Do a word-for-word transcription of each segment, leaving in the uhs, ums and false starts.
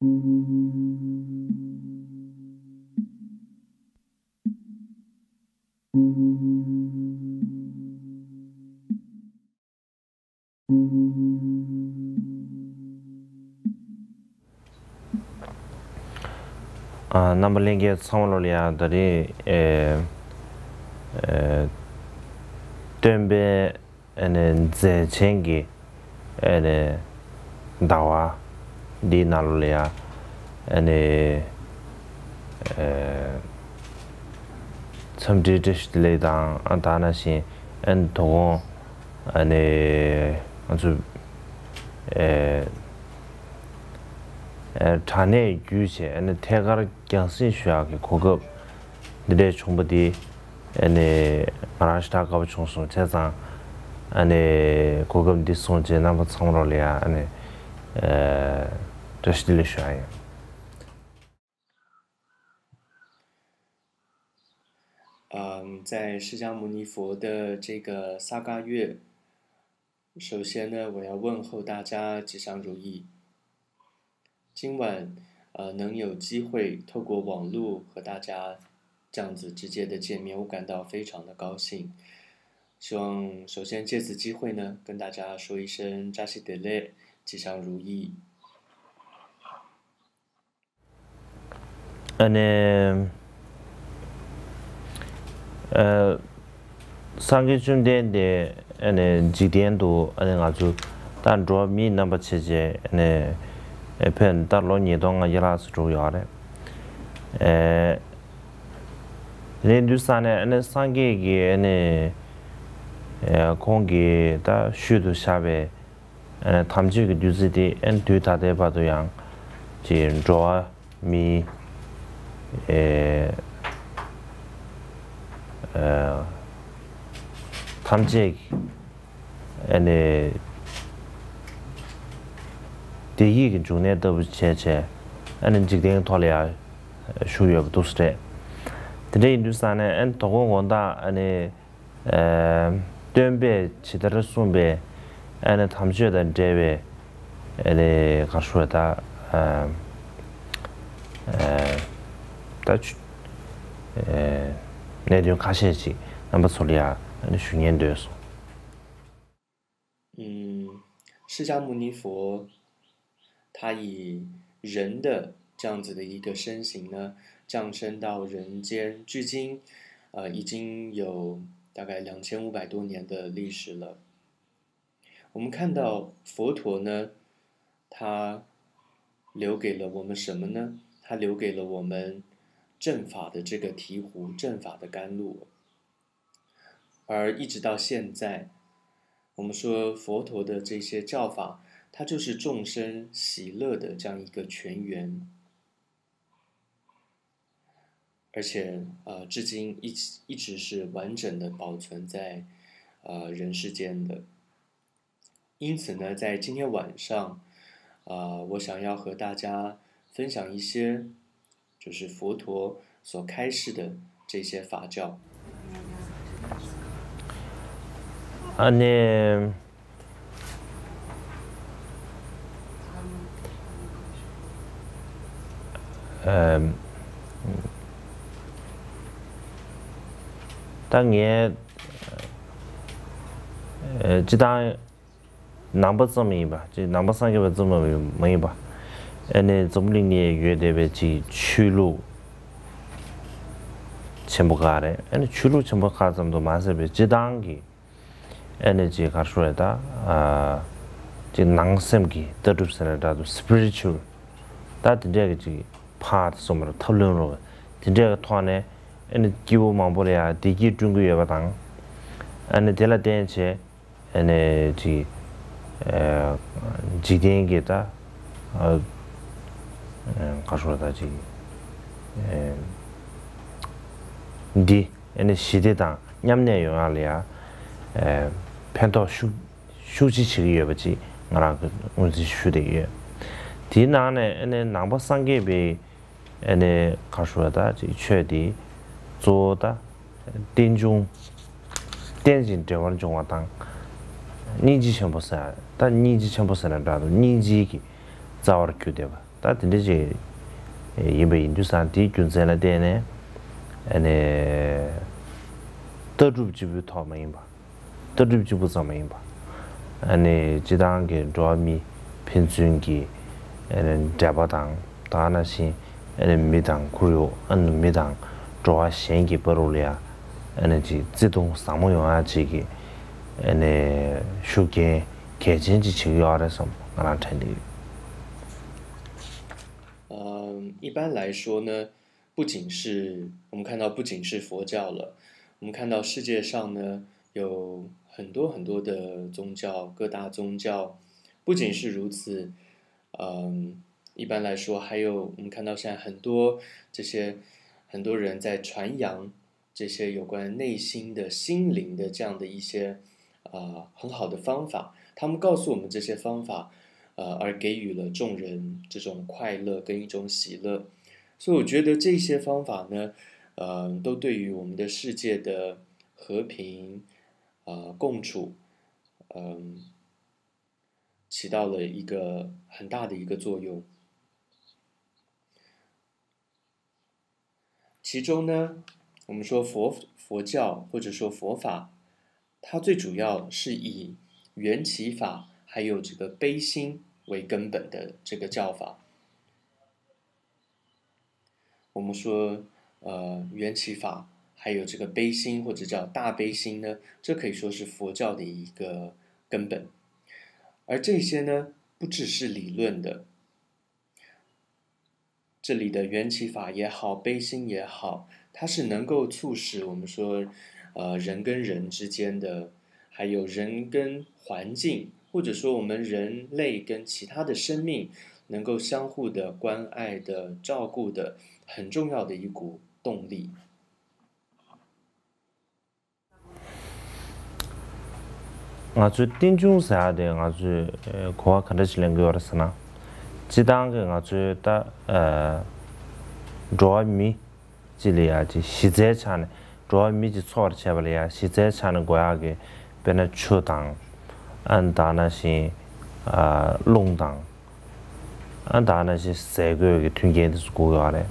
ཨ། རྣམ་པ་ལྷན་རྒྱས་ཚང་མ་ལོ་ལ་ཡ། ད་རེས་ཨེ་ཨེ་སྟོན་པའི་ཨ་ནི་མཛད་ཆེན་གྱི་ཨ་ནི་ཟླ་བ་འདིའི་ནང་ལོ་ལ་ཡ། ཨ་ནི་ཨེ་འཚམས་འདྲི་བཀྲ་ཤིས་བདེ་ལེགས་དང་། ཨ། ད་ནང་བཞིན་ཨ་ནི་དོ་དགོང་ཨ་ནི་ང་ཚོ་ཨེ་ཨེ་དྲ་གནས་བརྒྱུད་བྱས་ཨ་ནི་ཐད་ཀར་རྒྱང་སྲིང་ཞུ་ཡག་གི་གོ་སྐབས་འདི་འདྲས་བྱུང་བ་འདི་ཨ་ནི་ང་རང་ཞེ་དྲག་དགའ་པོ་བྱུང་སོང་། བྱས་ཙང་ཨ་ནི་གོ་སྐབས་འདི་བཟུང་བྱས་རྣམ་པ་ཚང་མ་ལོ་ལ་ཡ་ཨ་ནི་ཨེ་བཀྲ་ཤིས་བདེ་ལེགས་ཞུ་ཡག་ཡིན། 嗯，在释迦牟尼佛的这个萨嘎月，首先呢，我要问候大家吉祥如意。今晚，呃，能有机会透过网络和大家这样子直接的见面，我感到非常的高兴。希望首先借此机会呢，跟大家说一声扎西德勒，吉祥如意。 ཨ་ནི་ཨ་སངས་རྒྱས་བཅོམ་ལྡན་འདས་ཨ་ནི་འཇིག་རྟེན་དུ་ཨ་ནི་ང་ཚོ་ད་འགྲོ་བ་མིའི་རྣམ་པ་བྱས་བྱས་ཨ་ནི་ཨ་ཕེབས་ད་ལོ་ཉིས་སྟོང་ལྔ་བརྒྱ་ལྷག་ཙམ་འགྲོ་གི་ཡོད་རེད། ཨ་རེད་དུས་ཙང་ནས་ཨ་ནི་སངས་རྒྱས་ཀྱིས་ཨ་ནི་ཨ་ཁོང་གིས་ད་ཤུལ་དུ་བཞག་པའི་ཨ་ནི་དམ་ཆོས་ཀྱི་བདུད་རྩི་དེ་ཨ་ནི་དུས་ད་ལྟའི་བར་དུ་ཡང་ཅིག་འགྲོ་བ་མི་ཨེ་ཨེ་ཐམས་ཅད་ཀྱི་ཨ་ནི་བདེ་སྐྱིད་ཀྱི་འབྱུང་གནས་ལྟ་བུ་བྱས་བྱས་ཨ་ནི་འཇིག་རྟེན་ཐོག་ལ་ཡང་བཞུགས་ཡོད་པ་འདུག་སེ་རེད། དེ་འདྲ་ཡིན་དུས་ཙང་ནས་ཨ་ནི་དོ་དགོང་དགོང་དག་ཨ་ནི། ཨ་སྟོན་པས་ཇི་ལྟར་གསུངས་པའི་ཨ་ནི་དམ་ཆོས་དང་འབྲེལ་བའི་ཨ་ནི་ག་རེ་ཞུ་དགོས་རེད་ད། ཨ་ཨ་ད་ཆུ་ཨ་གནད་དོན་ཁ་ཤས་ཅིག་རྣམ་པ་ཚོ་ལ་ཡང་ཨ་ནི་ཞུ་སྙིང་འདོད་སོང་། 嗯，释迦牟尼佛他以人的这样子的一个身形呢，降生到人间，距今，呃，已经有大概两千五百多年的历史了。我们看到佛陀呢，他留给了我们什么呢？他留给了我们正法的这个醍醐，正法的甘露。 而一直到现在，我们说佛陀的这些教法，它就是众生喜乐的这样一个泉源，而且呃，至今一直一直是完整的保存在呃人世间的。 因此呢，在今天晚上，呃，我想要和大家分享一些，就是佛陀所开示的这些法教。 ཨ་ནི་ཨམ་ད་ངས་ཨ་སྤྱིར་བཏང་ནང་པ་ཙམ་ཡིན་པ། ཅིག་ནང་པ་སངས་རྒྱས་པ་ཙམ་མ་ཡིན་པ། ཨ་ནི་འཛམ་བུ་གླིང་ནས་ཡོད་བསྡད་པའི་ཅིག་ཆོས་ལུགས་ཆེན་པོ་ཁག་རེད། ཨ་ནི་ཆོས་ལུགས་ཆེན་པོ་ཁག་ཙམ་དུ་མ་ཟད་པའི་སྤྱིར་བཏང་གི་ཨ་ནི་ཅིག་ག་རེ་ཞུ་དགོས་རེད་ད། ཨ་ཅིག་ནང་སེམས་ཀྱི་ལྟ་གྲུབ་ཟེར་ན་འདྲ་འདུག spiritual ད་དེ་འདྲས་ཀྱི་ཅིག་ཕར་སོང་བར་ཐབས་ལམ་རོགས་དེ་འདྲས་ཀྱི་ཐོག་ནས་ཨ་ནི་སྐྱེ་བོ་མང་པོ་ལ་ཡང་བདེ་སྐྱིད་བསྐྲུན་གྱི་ཡོད་པ་དང་། ཨ་ནི་དེ་ལ་བརྟེན་བྱས་ཨ་ནི་ཅིག་ཨ་འཇིག་རྟེན་གྱི་ད་ཨ་ག་རེ་ཞུ་དགོས་རེད་ད། ཅིག་ཨ་འདི་ཨ་ནི་ཞི་བདེ་དང་མཉམ་གནས་ཡོང་ཡག་ལ་ཡང་ཨ་ཕན་ཐོགས་ཤུགས་ཤུགས་ཆེ་བྱེད་ཀྱི་ཡོད་པ་ཅིག་ང་རང་གི་ངོས་འཛིན་ཞུ་བསྡད་ཀྱི་ཡོད། དེའི་ནང་ནས་ཨ་ནི་ནང་པ་སངས་རྒྱས་པའི་ཨ་ནི་ག་རེ་ཞུ་དགོས་རེད་ད། ཅིག་ཆོས་འདི་གཙོ་བོ་ད་རྟེན་འབྱུང་རྟེན་ཅིང་འབྲེལ་བར་འབྱུང་བ་དང་། སྙིང་རྗེ་ཆེན་པོ་ཟེར་ད། སྙིང་རྗེ་ཆེན་པོ་ཟེར་ན་འདྲ་འདུག་སྙིང་རྗེ་གི་རྩ་བར་གྱུར་བསྡད་པ། ད་དེ་འདྲ་ཅིག་ཡིན་པ་ཡིན་དུས་ཙང་དེའི་རྒྱུ་མཚན་ལ་བརྟེན་ནས་ཨ་ནི་ལྟ་གྲུབ་གཅིག་པུའི་ཐོག་མ་ཡིན་པ། ལྟ་གྲུབ་གཅིག་པུ་ཙམ་མ་ཡིན་པ། ཨ་ནི་སྤྱི་བཏང་གི་འགྲོ་བ་མི་ཕན་ཚུན་གྱི་ཨ་ནི་འབྲེལ་བ་དང་ད་ག་ནང་བཞིན་ཨ་ནི་མི་དང་ཁོར་ཡུག་ཨ་ནི་མི་དང་འགྲོ་བ་གཞན་གྱི་བར་རུ་ལ་ཡ་ཨ་ནི་ཅིག་བརྩེ་དུང་ཟབ་མོ་ཡོང་ཡ་ཅིག་གི་ཨ་ནི་ཤུགས་རྐྱེན་གལ་ཆེན་ཅིག་བྱེད་ཀྱི་ཡོད་རེད་བསམ་ང་རང་དྲན་གྱི་ཡོད། 嗯，一般来说呢，不仅是我们看到，不仅是佛教了，我们看到世界上呢有很多很多的宗教，各大宗教。不仅是如此，嗯，一般来说还有我们看到现在很多这些很多人在传扬这些有关内心的心灵的这样的一些啊、呃很好的方法，他们告诉我们这些方法，呃，而给予了众人这种快乐跟一种喜乐。所以我觉得这些方法呢，呃，都对于我们的世界的和平，呃，共处，嗯、起到了一个很大的一个作用。其中呢，我们说佛佛教或者说佛法，它最主要是以缘起法还有这个悲心为根本的这个教法。我们说，呃，缘起法，还有这个悲心，或者叫大悲心呢，这可以说是佛教的一个根本。而这些呢，不只是理论的，这里的缘起法也好，悲心也好，它是能够促使我们说，呃，人跟人之间的，还有人跟环境，或者说我们人类跟其他的生命，能够相互的关爱的、照顾的，很重要的一股动力。 ང་ཚོའི་རྟེན་འབྱུང་ཟེར་ཡག་དེ་ང་ཚོས་གོ་བ་ག་འདྲ་ཞིག་ལེན་གྱི་ཡོད་རེད་ཟེར་ན། སྤྱི་བཏང་གི་ང་ཚོའི་ད་འགྲོ་བ་མི་སྤྱི་ལ་ཡ་ཅིག་གཞི་རྩའི་ཆ་ནས་འགྲོ་བ་མི་ཅིག་འཚོ་བར་བྱེད་པ་ལ་ཡ་གཞི་རྩའི་ཆ་ནས་དགོས་ཡག་གི་དཔེར་ན་ཆུ་དང་ཨ་ནི་ད་ག་ནང་བཞིན་རླུང་དང་། ཨ་ད་ག་ནང་བཞིན་ཟས་གོས་ཀྱི་མཐུན་རྐྱེན་དེ་ཚོ་དགོས་ཀྱི་ཡོད་རེད།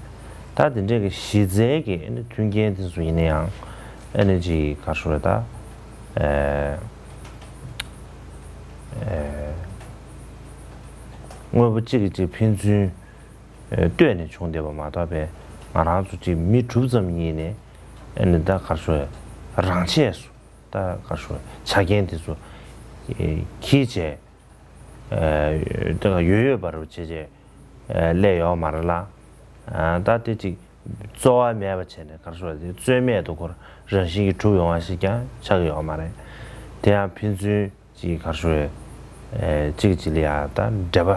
ད་དེ་འདྲའི་གི་གཞི་རྩའི་གི་ཨ་ནི་མཐུན་རྐྱེན་དེ་ཚོ་ཡིན་ན་ཡང་ཨ་ནི་ཅིག་ག་རེ་ཟེར་ད། ཨེ་ཨེ་དངོས་པོ་གཅིག་གིས་གཅིག་ཕན་ཚུན་ཨེ་ལྟོས་ནས་བྱུང་བསྡད་པ་མ་གཏོགས་པའི་ང་རང་ཚོ་ཅིག་མི་གྲུབ་ཙམ་ཡིན་ནས་ཨ་ནི་ད་ག་རེ་ཟེར་རང་ཆས་སུ་ད་ག་རེ་ཟེར་ཆ་རྐྱེན་དེ་ཚོ་ཨེ་གིས་བྱས། ཨ་ད་ཡོད་ཡོད་པ་རུ་བྱས་བྱས་ཨ་སླེབས་ཡོད་མ་རེད་ལ། ཨ་ད་དེ་ཅིག་རྩོལ་བ་མེད་པ་བྱས་ནས་ག་རེ་ཟེར་དེ་རྩོལ་མེད་དུ་ཁོ་རང་བཞིན་གྱིས་གྲུབ་ཡོང་བ་ཞིག་ཀྱང་ཆགས་ཀྱི་ཡོད་མ་རེད། དེ་ཡང་ཕན་ཚུན་ཅིག་ག་རེ་ཟེར་ཨ་གཅིག་གཅིག་ལ་ཡང་ད་འབྲེལ་བ་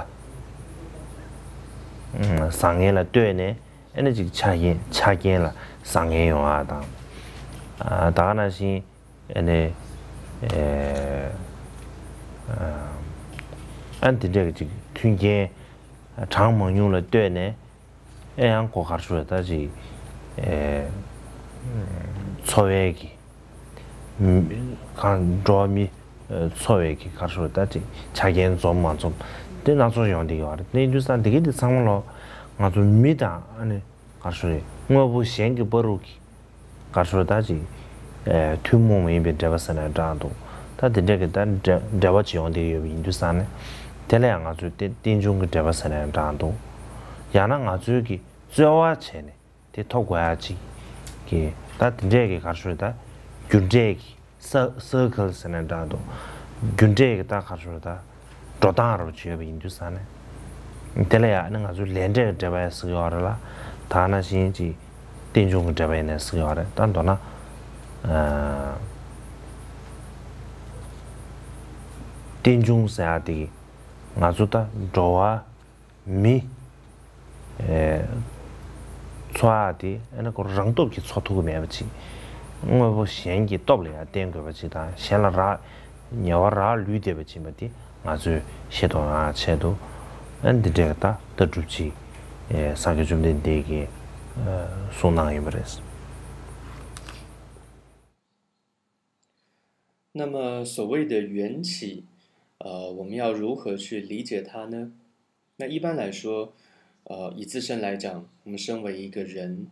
ཨ་བཟང་ངན་ལ་ལྟོས་ནས་ཨ་ནི་ཅིག་ཆ་རྐྱེན་ཆ་རྐྱེན་ལ་བཟང་ངན་ཡོང་བ་དང་། ཨ་ད་ག་ནང་བཞིན། ཨ་ནི་ཨེ་ཨ་ཨ་འདི་འདྲ་གི་ཅིག་མཐུན་རྐྱེན་གྲངས་མང་ཉུང་ལ་ལྟོས་ནས་ཨེ་ཡང་གོ་ག་རེ་ཟེར་ད་ཅིག་ཨེ་འཚོ་བའི་གི་གང་འགྲོ་བ་མི་འཚོ་བའི་གི་ག་རེ་ཟེར་ད་ཅིག་ཆ་རྐྱེན་འཛོམས་མ་འཛོམས་དེ་སྣ་ཚོགས་ཡོང་བསྡད་ཡོད་རེད། དེ་ཡིན་དུས་ཙང་དེ་གི་དེ་ཚང་མ་ལོ་ང་ཚོ་མི་དང་ཨ་ནི། ག་རེ་ཟེར་དངོས་པོ་གཞན་གྱི་བར་དུ་གི་ག་རེ་ཟེར་ད་ཅིག་ཨེ་ཐུན་མོང་མ་ཡིན་པའི་འབྲེལ་བ་ཟེར་ན་འདྲ་འདུག་ད་དེ་འདྲ་གི་ད་འབྲེལ་འབྲེལ་བ་ཅིག་ཡོང་བསྡད་ཡོད་པ་ཡིན་དུས་ཙང་ནས་དེ་ལ་ཡང་ང་ཚོས་རྟེན་རྟེན་འབྱུང་གི་འབྲེལ་བ་ཟེར་ན་འདྲ་འདུག་ཡང་ན་ང་ཚོའི་གི་རྩོལ་བ་བྱས་ནས་དེ་ཐོབ་དགོས་ཡ་ཅིག་གི་ད་དེ་འདྲ་གི་ག་རེ་ཟེར་ད་རྒྱུ་འབྲས་ཀྱི་ས་སར་ཁལ་ཟེར་ན་འདྲ་འདུག་རྒྱུ་འབྲས་ཀྱི་ད་ག་རེ་ཟེར་ད། འགྲོ་སྟངས་རུ་བྱས་པ་ཡིན་དུས་ཙང་ནས། དེ་ལ་ཡང་ནི་ང་ཚོའི་ལས་འབྲས་ཀྱི་འབྲེལ་བ་ཡང་ཟེར་གྱི་ཡོད་རེད་ལ། ད་ག་ནང་བཞིན་གྱི་རྟེན་འབྱུང་གི་འབྲེལ་བ་ཡིན་ནའི་ཟེར་གྱི་ཡོད་རེད། ད་མདོར་ན། ཨ་རྟེན་འབྱུང་ཟེར་ཡག་དེ་གིས་ང་ཚོ་ད་འགྲོ་བ་མི། ཨེ། འཚོ་ཡག་དེ་ཨ་ནི་ཁོ་རང་སྟོབས་ཀྱིས་འཚོ་ཐུབ་ཀྱི་མེད་པ་ཅིག་དངོས་པོ་གཞན་གྱི་སྟོབས་ལ་ཡང་བརྟེན་དགོས་པ་ཅིག་དང་གཞན་ལ་རག་ཉེ་བར་རག་ལུས་བསྡད་པ་ཅིག་ཡིན་པ་དེ་ང་ཚོས་ཤེས་རྟོགས་ཡོང་ཡག་ཆེད་དུ་ཨ་ནི་འདི་འདྲའི་ད་ལྟ་གྲུབ་ཅིག་ཨེ། སངས་རྒྱས་བཅོམ་ལྡན་འདས་ཀྱིས་ཨེ། གསུངས་གནང་ཡོད་པ་རེད། 那么所谓的缘起，呃，我们要如何去理解它呢？那一般来说，呃，以自身来讲，我们身为一个人，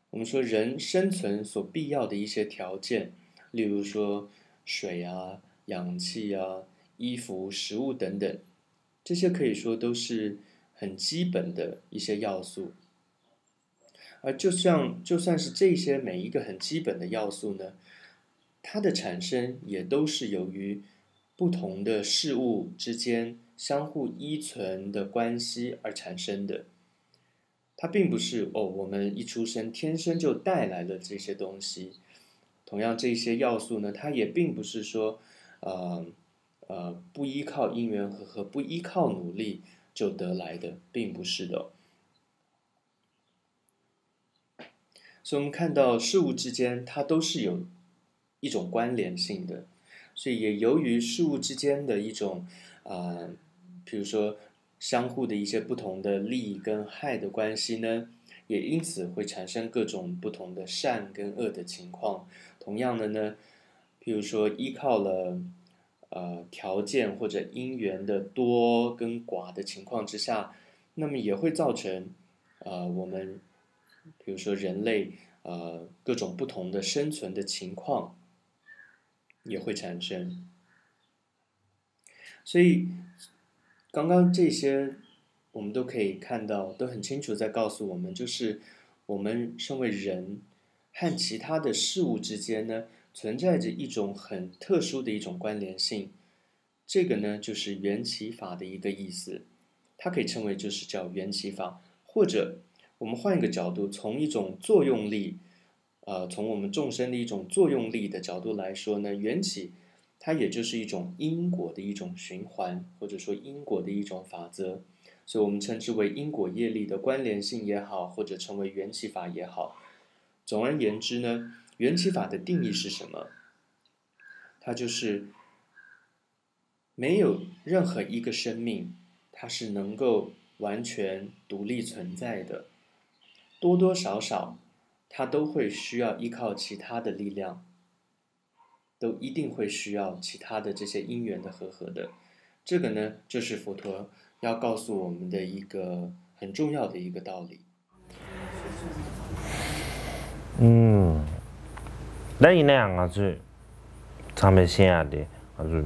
我们说人生存所必要的一些条件，例如说水啊、氧气啊、衣服、食物等等，这些可以说都是很基本的一些要素。而就像，就算是这些每一个很基本的要素呢，它的产生也都是由于不同的事物之间相互依存的关系而产生的。它并不是，哦，我们一出生天生就带来了这些东西。同样，这些要素呢，它也并不是说，呃，呃，不依靠因缘和，和不依靠努力就得来的，并不是的。所以我们看到事物之间它都是有一种关联性的，所以也由于事物之间的一种，呃，比如说相互的一些不同的利益跟害的关系呢，也因此会产生各种不同的善跟恶的情况。同样的呢，譬如说依靠了，呃，条件或者因缘的多跟寡的情况之下，那么也会造成，呃，我们比如说人类，呃，各种不同的生存的情况也会产生。所以刚刚这些我们都可以看到，都很清楚在告诉我们，就是我们身为人和其他的事物之间呢，存在着一种很特殊的一种关联性。这个呢，就是缘起法的一个意思，它可以称为就是叫缘起法，或者我们换一个角度，从一种作用力，呃，从我们众生的一种作用力的角度来说呢，缘起它也就是一种因果的一种循环，或者说因果的一种法则，所以我们称之为因果业力的关联性也好，或者称为缘起法也好。总而言之呢，缘起法的定义是什么？它就是没有任何一个生命它是能够完全独立存在的，多多少少它都会需要依靠其他的力量，都一定会需要其他的这些因缘的和合的。这个呢，就是佛陀要告诉我们的一个很重要的一个道理。 ད་ཡིན་ན་ཡང་ང་ཚོས་ཚང་མས་ཤེས་ཡ་དེ། ང་ཚོ་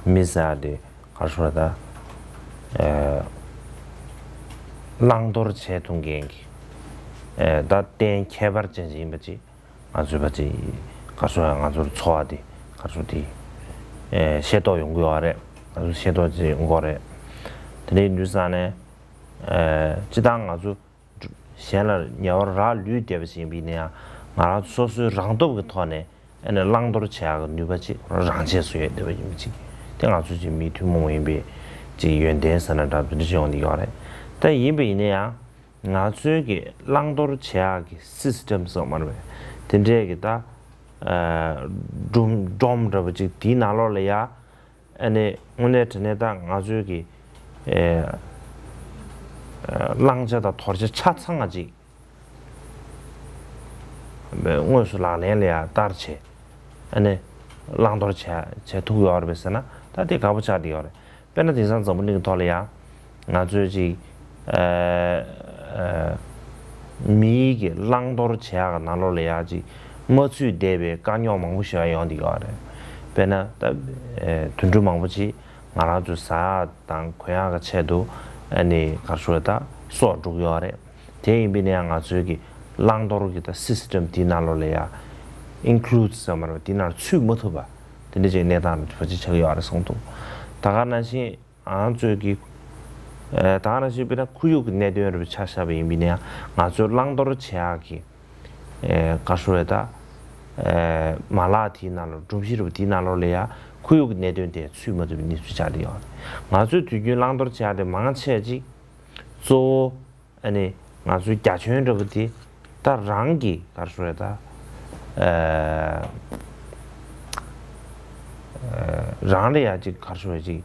མི་ཟེར་ཡ་དེ་ག་རེ་ཞུ་དགོས་རེད། ད་བླང་དོར་བྱེད་ཐུབ་མཁན་གྱི་ད་རྟེན་ཁྱད་པར་ཅན་ཞིག་ཡིན་པ་ཅིག་ང་ཚོས་ཕལ་ཆེར་ག་རེ་ཞུ་ཡ། ང་ཚོར་འཚོ་བ་དེ་ག་རེ་ཞུ་དེ་ཤེས་རྟོགས་ཡོང་གི་ཡོད་རེད། ང་ཚོས་ཤེས་རྟོགས་ཅིག་ཡོང་གི་ཡོད་རེད། དེ་འདྲ་ཡིན་དུས་ཙང་ནས་སྤྱིར་བཏང་ང་ཚོ་གཞན་ལ་ཉེ་བར་རག་ལུས་བསྡད་པ་ཞིག་ཡིན་པ་ཡིན་ན་ཡང་། ང་རང་ཚོ་སོ་སོའི་རང་སྟོབས་ཀྱི་ཐོག་ནས་ཨ་ནི་བླང་དོར་བྱེད་ཡག་གི་ནུས་པ་ཅིག་རང་ཆས་སུ་ཡོད་བསྡད་པ་ཡིན་པ་ཅིག་དེ་ང་ཚོ་ཅིག་མི་ཐུན་མོང་ཡིན་པའི་ཅིག་ཡོན་ཏན་ཟེར་ན་འདྲ། དེ་འདྲ་ཅིག་ཡོང་བསྡད་ཡོད་རེད། ད་ཡིན་པ་ཡིན་ན་ཡང་ང་ཚོའི་གི་བླང་དོར་བྱེད་ཡག་གི་སི་སི་ཊེམ་ཟེར་མ་རེད་པས། དེ་འདྲའི་གི་ད་སྒྲོམ་སྒྲོམ་འདྲ་པོ་ཅིག་དེའི་ནང་ལོགས་ལ་ཡ། ཨ་ནི་དངོས་གནས་དྲང་གནས་ད་ང་ཚོའི་གི་ཨེ་བླང་བྱ་དང་དོར་བྱ་ཆ་ཚང་བ་ཅིག་དངོས་སུ་ལག་ལེན་ལ་ཡ་བསྟར་བྱས། ཨ་ནི་བླང་དོར་བྱས་བྱས་ཐུབ་ཡོད་རེད་པས་ཟེར་ན། ད་དེ་དགའ་པོ་ཆགས་བསྡད་ཡོད་རེད། དཔེར་ན་དེང་སང་འཛམ་བུ་གླིང་གི་ཐོག་ལ་ཡ། ང་ཚོས་ཅིག་ཨ་ཨ་མིའི་གི་བླང་དོར་བྱེད་ཡག་གི་ནང་ལོགས་ལ་ཡ་ཅིག་མ་ཚུད་བསྡད་པའི་དཀའ་རྙོག་མང་པོ་ཞིག་ཡོང་བསྡད་ཡོད་རེད། དཔེར་ན་ད་ཨ་དུད་འགྲོ་མང་པོ་ཅིག་ང་རང་ཚོའི་ཟ་ཡག་དང་གོན་ཡག་གི་ཆེད་དུ་ཨ་ནི་ག་རེ་ཞུ་དགོས་རེད། ད་སྲོག་འབྲུག་ཡོད་རེད། དེ་ཡིན་པ་ཡིན་ན་ཡང་ང་ཚོའི་གི་བླང་དོར་གི་ད་སི་སི་ཊེམ་དེའི་ནང་ལོགས་ལ་ཡ་ཨིན་ཀུ་ལུ་ཌི་ཟེར་མ་རེད་པས། དེའི་ནང་ཚུད་མ་ཐུབ་པ་དེ་འདྲ་ཅིག་གནས་སྟངས་རེད། ཕལ་ཆེར་ཆགས་ཀྱི་ཡོད་རེད་བསམ་འདུག་ད་ག་ནང་བཞིན་ང་ཚོའི་གི་ཨ་ད་ག་ནང་བཞིན་དཔེར་ན་ཁོར་ཡུག་གི་གནད་དོན་རེད་པས། ཆ་བཞག་པ་ཡིན་པ་ཡིན་ན་ཡང་ང་ཚོའི་བླང་དོར་བྱེད་ཡག་གི་ཨ་ག་རེ་ཞུ་དགོས་རེད། ད་ཨ་མ་ལག་དེའི་ནང་ལོགས། སྒྲོམ་གཞི་རེད་པས། དེའི་ནང་ལོགས་ལ་ཡ་ཁོར་ཡུག་གི་གནད་དོན་དེ་ཚུད་མ་ཐུབ་པའི་གནས་ཚུལ་ཆགས་བསྡད་ཡོད་རེད། ང་ཚོས་དུས་རྒྱུན་བླང་དོར་བྱེད་ཡག་དེ་མང་ཆེ་ཅིག་གཙོ་བོ་ཨ་ནི་ང་ཚོའི་རྒྱ་ཁྱོན་འདྲ་པོ་དེ་ད་རང་གི་ག་རེ་ཞུ་དགོས་རེད། ད་ཨ་ཨ་རང་ལ་ཡ་ཅིག་ག་རེ་ཞུ་དགོས་རེད། ཅིག་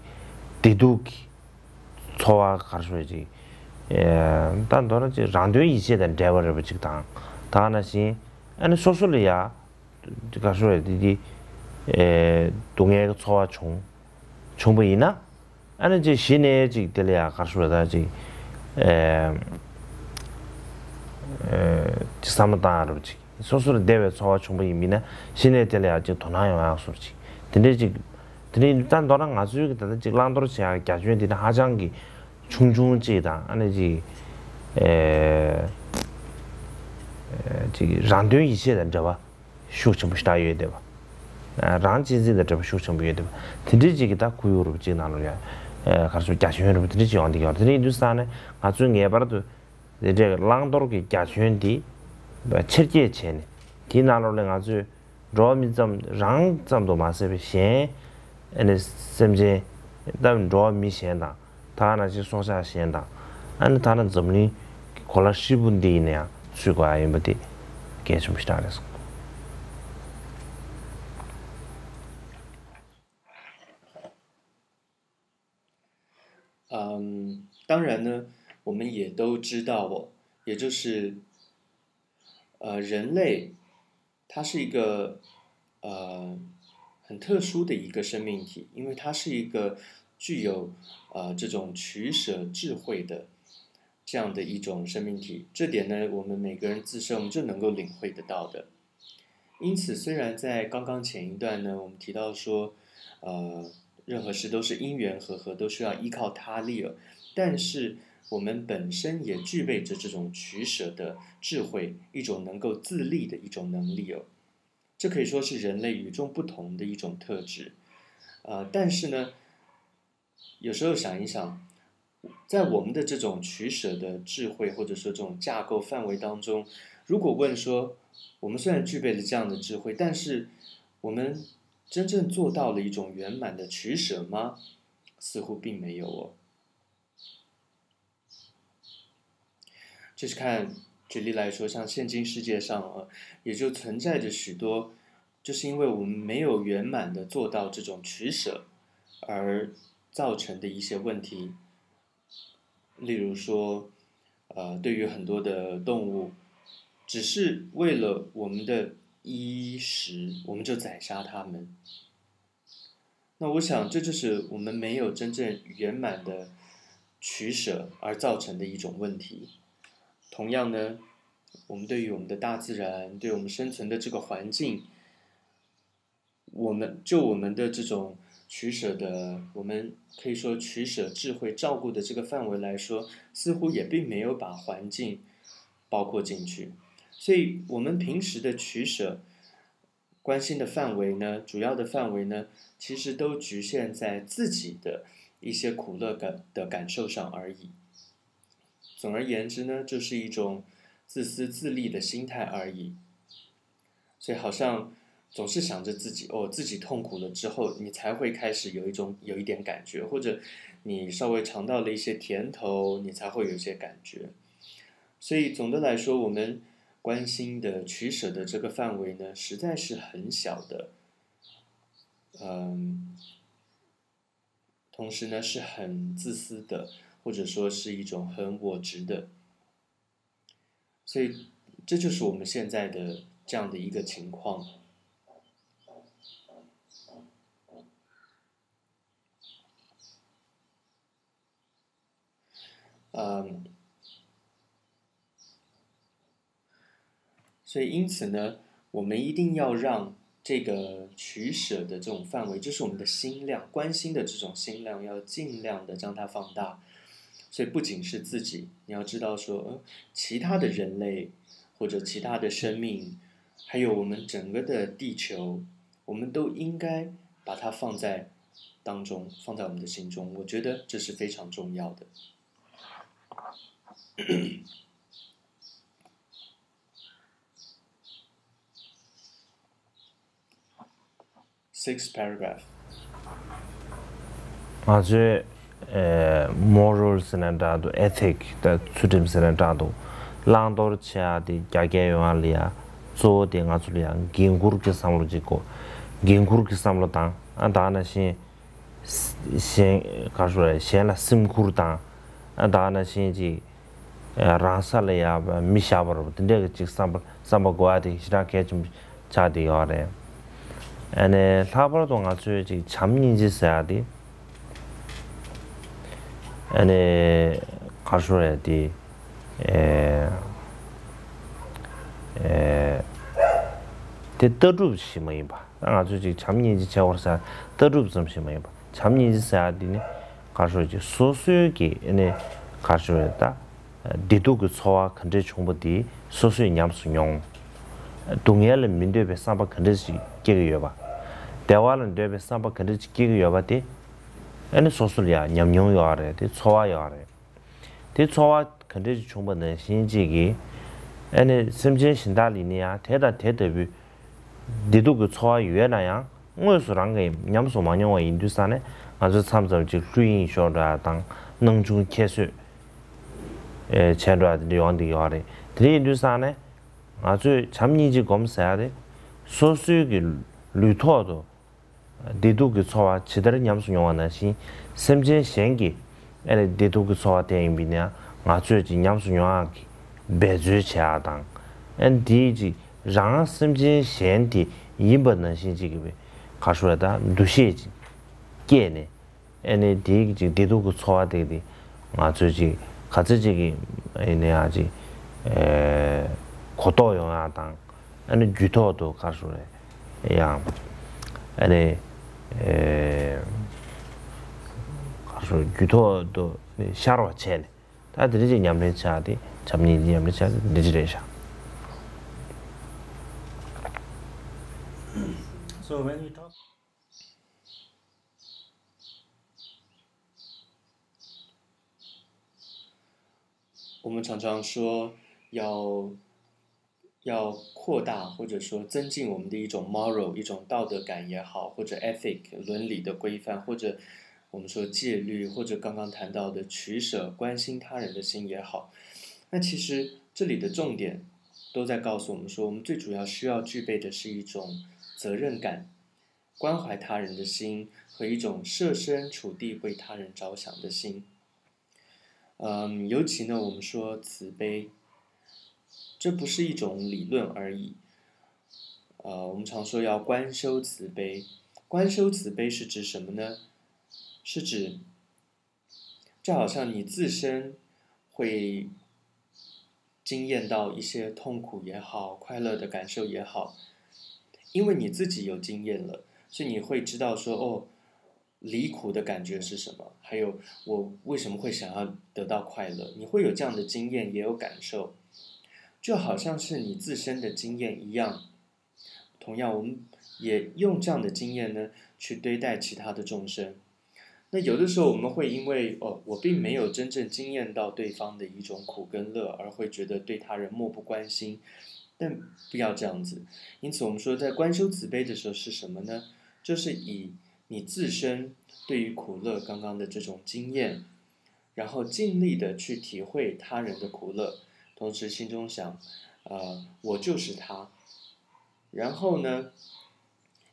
བདེ་སྡུག་གི་འཚོ་བ་ག་རེ་ཞུ་དགོས་རེད། ཅིག་ཨ་ད་མདོར་ན་ཅིག་རང་དོན་ཡིད་བྱེད་དང་འབྲེལ་བ་རེད་པ་ཅིག་དང་། ད་ག་ནང་བཞིན་ཨ་ནི་སོ་སོ་ལ་ཡ་ག་རེ་ཞུ་དགོས་རེད། དེ་དེ་ཨེ་སྡུག་བསྔལ་གྱི་ཚོར་བ་བྱུང་བྱུང་པ་ཡིན་ན། ཨ་ནི་ཅིག་གཞི་ནས་ཅིག་དེ་ལ་ཡ་ག་རེ་ཞུ་དགོས་རེད། ད་ཅིག་ ཨེ་ཨེ་ཅིག་བསམ་བློ་བཏང་ཡག་རབ་ཅིག་སོ་སོར་བདེ་བའི་འཚོ་བ་བྱུང་པ་ཡིན་མིན་ན་གཞི་ནས་དེ་ལ་ཡང་ཅིག་དོ་སྣང་ཡོང་ཡག་སོར་ཅིག་དེ་འདྲའི་ཅིག་དེ་འདྲའི་ད་མདོར་ན་ང་ཚོའི་གི་ད་ལྟ་ཅིག་བླང་དོར་བྱེད་ཡག་རྒྱ་ཁྱོན་དེ་ནི་ཧ་ཅང་གི་ཆུང་ཆུང་ཅིག་དང་ཨ་ནི་ཅིག་ཨེ་ཅིག་རང་དོན་ཡིད་བྱེད་དང་འབྲེལ་བ་ཤུགས་ཆེན་པོ་ཞེ་དྲག་ཡོད་བསྡད་པ། རང་གཅེས་འཛིན་དང་འབྲེལ་བ་ཤུགས་ཆེན་པོ་ཡོད་བསྡད་པ། དེ་འདྲའི་ཅིག་གི་ད་ཁོར་ཡུག་རུ་ཅིག་ནང་ལ་ཡང་ག་རེ་ཟེར་རྒྱ་ཁྱོན་རུ་དེ་འདྲའི་ཅིག་ཡོང་བསྡད་ཀྱི་ཡོད་རེད། དེ་འདྲ་ཡིན་དུས་ཙང་ནས་ང་ཚོས་ངེས་པར་དུ་དེ་འདྲའི་བླང་དོར་གྱི་རྒྱ་ཁྱོན་འདི་ཆེར་སྐྱེད་བྱས་ནས་དེའི་ནང་ལོགས་ལ་ང་ཚོས་འགྲོ་བ་མི་ཙམ་རང་ཙམ་དུ་མ་ཟད་པའི་གཞན་ཨ་ནི་སེམས་ཅན་ད་འགྲོ་བ་མི་གཞན་དང་། ད་ག་ནང་བཞིན་སྲོག་ཆགས་གཞན་དང་། ཨ་ནི་ད་ནི་འཛམ་གླིང་གི་གོ་ལ་ཧྲིལ་པོ་འདི་ཡིན་ན་ཡང་ཚུད་དགོས་ཡ་ཡིན་པ་དེ་གལ་ཆེན་པོ་ཞེ་དྲག་རེད་བསམ། 嗯，当然呢，我们也都知道哦，也就是，呃，人类它是一个呃很特殊的一个生命体，因为它是一个具有呃这种取舍智慧的这样的一种生命体。这点呢，我们每个人自身我们就能够领会得到的。因此，虽然在刚刚前一段呢，我们提到说，呃，任何事都是因缘和合，都需要依靠他力了，但是我们本身也具备着这种取舍的智慧，一种能够自立的一种能力哦。这可以说是人类与众不同的一种特质。呃，但是呢，有时候想一想，在我们的这种取舍的智慧或者说这种架构范围当中，如果问说，我们虽然具备了这样的智慧，但是我们真正做到了一种圆满的取舍吗？似乎并没有哦。就是看，举例来说，像现今世界上啊，也就存在着许多，就是因为我们没有圆满的做到这种取舍，而造成的一些问题。例如说，呃，对于很多的动物，只是为了我们的衣食，我们就宰杀它们。那我想，这就是我们没有真正圆满的取舍而造成的一种问题。同样呢，我们对于我们的大自然，对我们生存的这个环境，我们就我们的这种取舍的，我们可以说取舍智慧照顾的这个范围来说，似乎也并没有把环境包括进去。所以，我们平时的取舍，关心的范围呢，主要的范围呢，其实都局限在自己的一些苦乐感的感受上而已。总而言之呢，就是一种自私自利的心态而已。所以好像总是想着自己，哦，自己痛苦了之后，你才会开始有一种有一点感觉，或者你稍微尝到了一些甜头，你才会有一些感觉。所以总的来说，我们关心的取舍的这个范围呢，实在是很小的。嗯，同时呢是很自私的，或者说是一种很我执的，所以这就是我们现在的这样的一个情况。嗯，所以因此呢，我们一定要让这个取舍的这种范围，就是我们的心量，关心的这种心量，要尽量的将它放大。所以不仅是自己，你要知道说，呃，其他的人类或者其他的生命，还有我们整个的地球，我们都应该把它放在当中，放在我们的心中。我觉得这是非常重要的。Six paragraph. ང་ཚོས་ཨེ་moral་ཟེར་ན་འདྲ་འདུག ethic་དང་ཚུལ་ཁྲིམས་ཟེར་ན་འདྲ་འདུག་བླང་དོར་བྱེད་ཡག་དེ་རྒྱ་སྐྱེད་ཡོང་ཡག་ལ་ཡ་གཙོ་བོ་དེ་ང་ཚོ་ལ་ཡ་འགན་འཁུར་གྱི་བསམ་བློ་ཅིག་དགོས། འགན་འཁུར་གྱི་བསམ་བློ་དང་ཨ་ད་ག་ནང་བཞིན་གཞན་ག་རེ་ཞུ་དགོས་རེད། གཞན་ལ་སེམས་ཁུར་དང་ཨ་ད་ག་ནང་བཞིན་ཅིག་རང་ས་ལ་ཡ་མི་བཞག་པ་རེད་པ། དེ་འདྲས་ཀྱི་ཅིག་བསམ་པ་བསམ་པ་དགོས་ཡ་དེ་ཞེ་དྲག་གལ་ཆེན་པོ་ཆགས་བསྡད་ཡོད་རེད། ཨ་ནི་ལྷག་པར་དུ་ང་ཚོས་ཅིག་བྱམས་སྙིང་རྗེ་ཟེར་ཡ་དེ་ཨ་ནི་ ག་རེ་ཞུ་རེད་དེ། ཨེ། ཨེ། དེ་ལྟ་གྲུབ་ཞིག་མ་ཡིན་པ། ད་ང་ཚོས་ཅིག་བྱམས་སྙིང་རྗེ་བྱེད་དགོས་ཟེར་ལྟ་གྲུབ་ཙམ་ཞིག་མ་ཡིན་པ། བྱམས་སྙིང་རྗེ་ཟེར་ཡ་དེ་ནི་ག་རེ་ཞུ་རེད་ཅིག་སོ་སོའི་གི་ཨེ་ནི་ག་རེ་ཞུ་རེད་ད། བདེ་སྡུག་གི་ཚོར་བ་ག་འདྲས་བྱུང་པ་དེ་སོ་སོས་ཉམས་སུ་མྱོང་། སྡུག་བསྔལ་ལ་མི་འདོད་པའི་བསམ་པ་ག་འདྲས་ཞིག་སྐྱེ་གི་ཡོད་པ། བདེ་བ་ལ་འདོད་པའི་བསམ་པ་ག་འདྲས་ཞིག་སྐྱེ་གི་ཡོད་པ་དེ། ཨ་ནི་སོ་སོ་ལ་ཡང་ཉམས་མྱོང་ཡོད་རེད་དེ་ཚོར་བ་ཡོད་རེད། དེ་ཚོར་བ་ག་འདྲས་ཞིག་བྱུང་པ་ནང་བཞིན་ཅིག་གིས། ཨ་ནི་སེམས་ཅན་གཞན་དག་ལ་ནི་ཡང་དེ་དང་དེ་ལྟ་བུའི་བདེ་སྡུག་གི་ཚོར་བ་ཡོད་ན་ཡང་དངོས་སུ་རང་གིས་ཉམས་སུ་མ་མྱོང་བ་ཡིན་དུས་ཙང་ནས་ང་ཚོས་མཚམས་མཚམས་ཅིག་ཀླུ་ཡིད་ཤོར་འགྲོ་ཡ་དང་སྣང་ཆུང་ཁྱད་གསོད་བྱས་འགྲོ་ཡ་དེ་འདྲ་ཡོང་བསྡད་ཡོད་རེད། དེ་འདྲ་ཡིན་དུས་ཙང་ནས་ང་ཚོས་བྱམས་སྙིང་རྗེ་སྒོམ་ཟེར་ཡ་དེ་སོ་སོའི་གི་ལུས་ཐོག་ཏུ་བདེ་སྡུག་གི་ཚོར་བ་ཇི་ལྟར་ཉམས་སུ་མྱོང་བ་ནང་བཞིན་སེམས་ཅན་གཞན་གྱིས་ཨ་ནི་བདེ་སྡུག་གི་ཚོར་བ་དེ་ཡིན་པས་ན་ང་ཚོས་ཀྱི་ཉམས་སུ་མྱོང་ཡག་གི་འབད་རྩོལ་བྱེད་ཡག་དང་། ཨ་ནི་དེའི་ཅིག་རང་སེམས་ཅན་གཞན་དེ་ཡིན་པ་ནང་བཞིན་ཅིག་གི་ག་རེ་ཞུ་རེད་ད་འདུ་ཤེས་ཅིག་སྐྱེས་ནས། ཨ་ནི་དེའི་ཅིག་བདེ་སྡུག་གི་ཚོར་བ་དེ་དེ་ང་ཚོས་ཅིག་ག་ཚོད་ཅིག་གི་ཨ་ནི་ཡང་ཅིག་ཨེ་གོ་རྟོགས་ཡོང་ཡག་དང་། ཨ་ནི་རྒྱུད་ཐོག་ཏུ་ག་རེ་ཞུ་རེད་ཡང་། ཨ་ནི་ཨེ་ག་རེ་ཞུ་རྒྱུད་ཐོག་ཏུ་ཤར་བ་བྱས་ནས་ད་དེ་འདྲ་ཅིག་ཉམས་ལེན་བྱ་དེ་བྱམས་སྙིང་རྗེ་ཉམས་ལེན་བྱ་དེ་འདི་ཅིག་རེད་ཤག So when we talk 我们常常说要要扩大或者说增进我们的一种 moral，一种道德感也好，或者 ethic 伦理的规范，或者我们说戒律，或者刚刚谈到的取舍，关心他人的心也好。那其实这里的重点都在告诉我们说，我们最主要需要具备的是一种责任感，关怀他人的心和一种设身处地为他人着想的心。嗯，尤其呢，我们说慈悲，这不是一种理论而已。呃，我们常说要观修慈悲，观修慈悲是指什么呢？是指，就好像你自身会经验到一些痛苦也好，快乐的感受也好，因为你自己有经验了，所以你会知道说，哦，离苦的感觉是什么，还有我为什么会想要得到快乐，你会有这样的经验，也有感受，就好像是你自身的经验一样。同样，我们也用这样的经验呢，去对待其他的众生。那有的时候我们会因为，哦，我并没有真正经验到对方的一种苦跟乐，而会觉得对他人漠不关心，但不要这样子。因此，我们说在观修慈悲的时候是什么呢？就是以你自身对于苦乐刚刚的这种经验，然后尽力的去体会他人的苦乐，同时心中想，呃，我就是他。然后呢，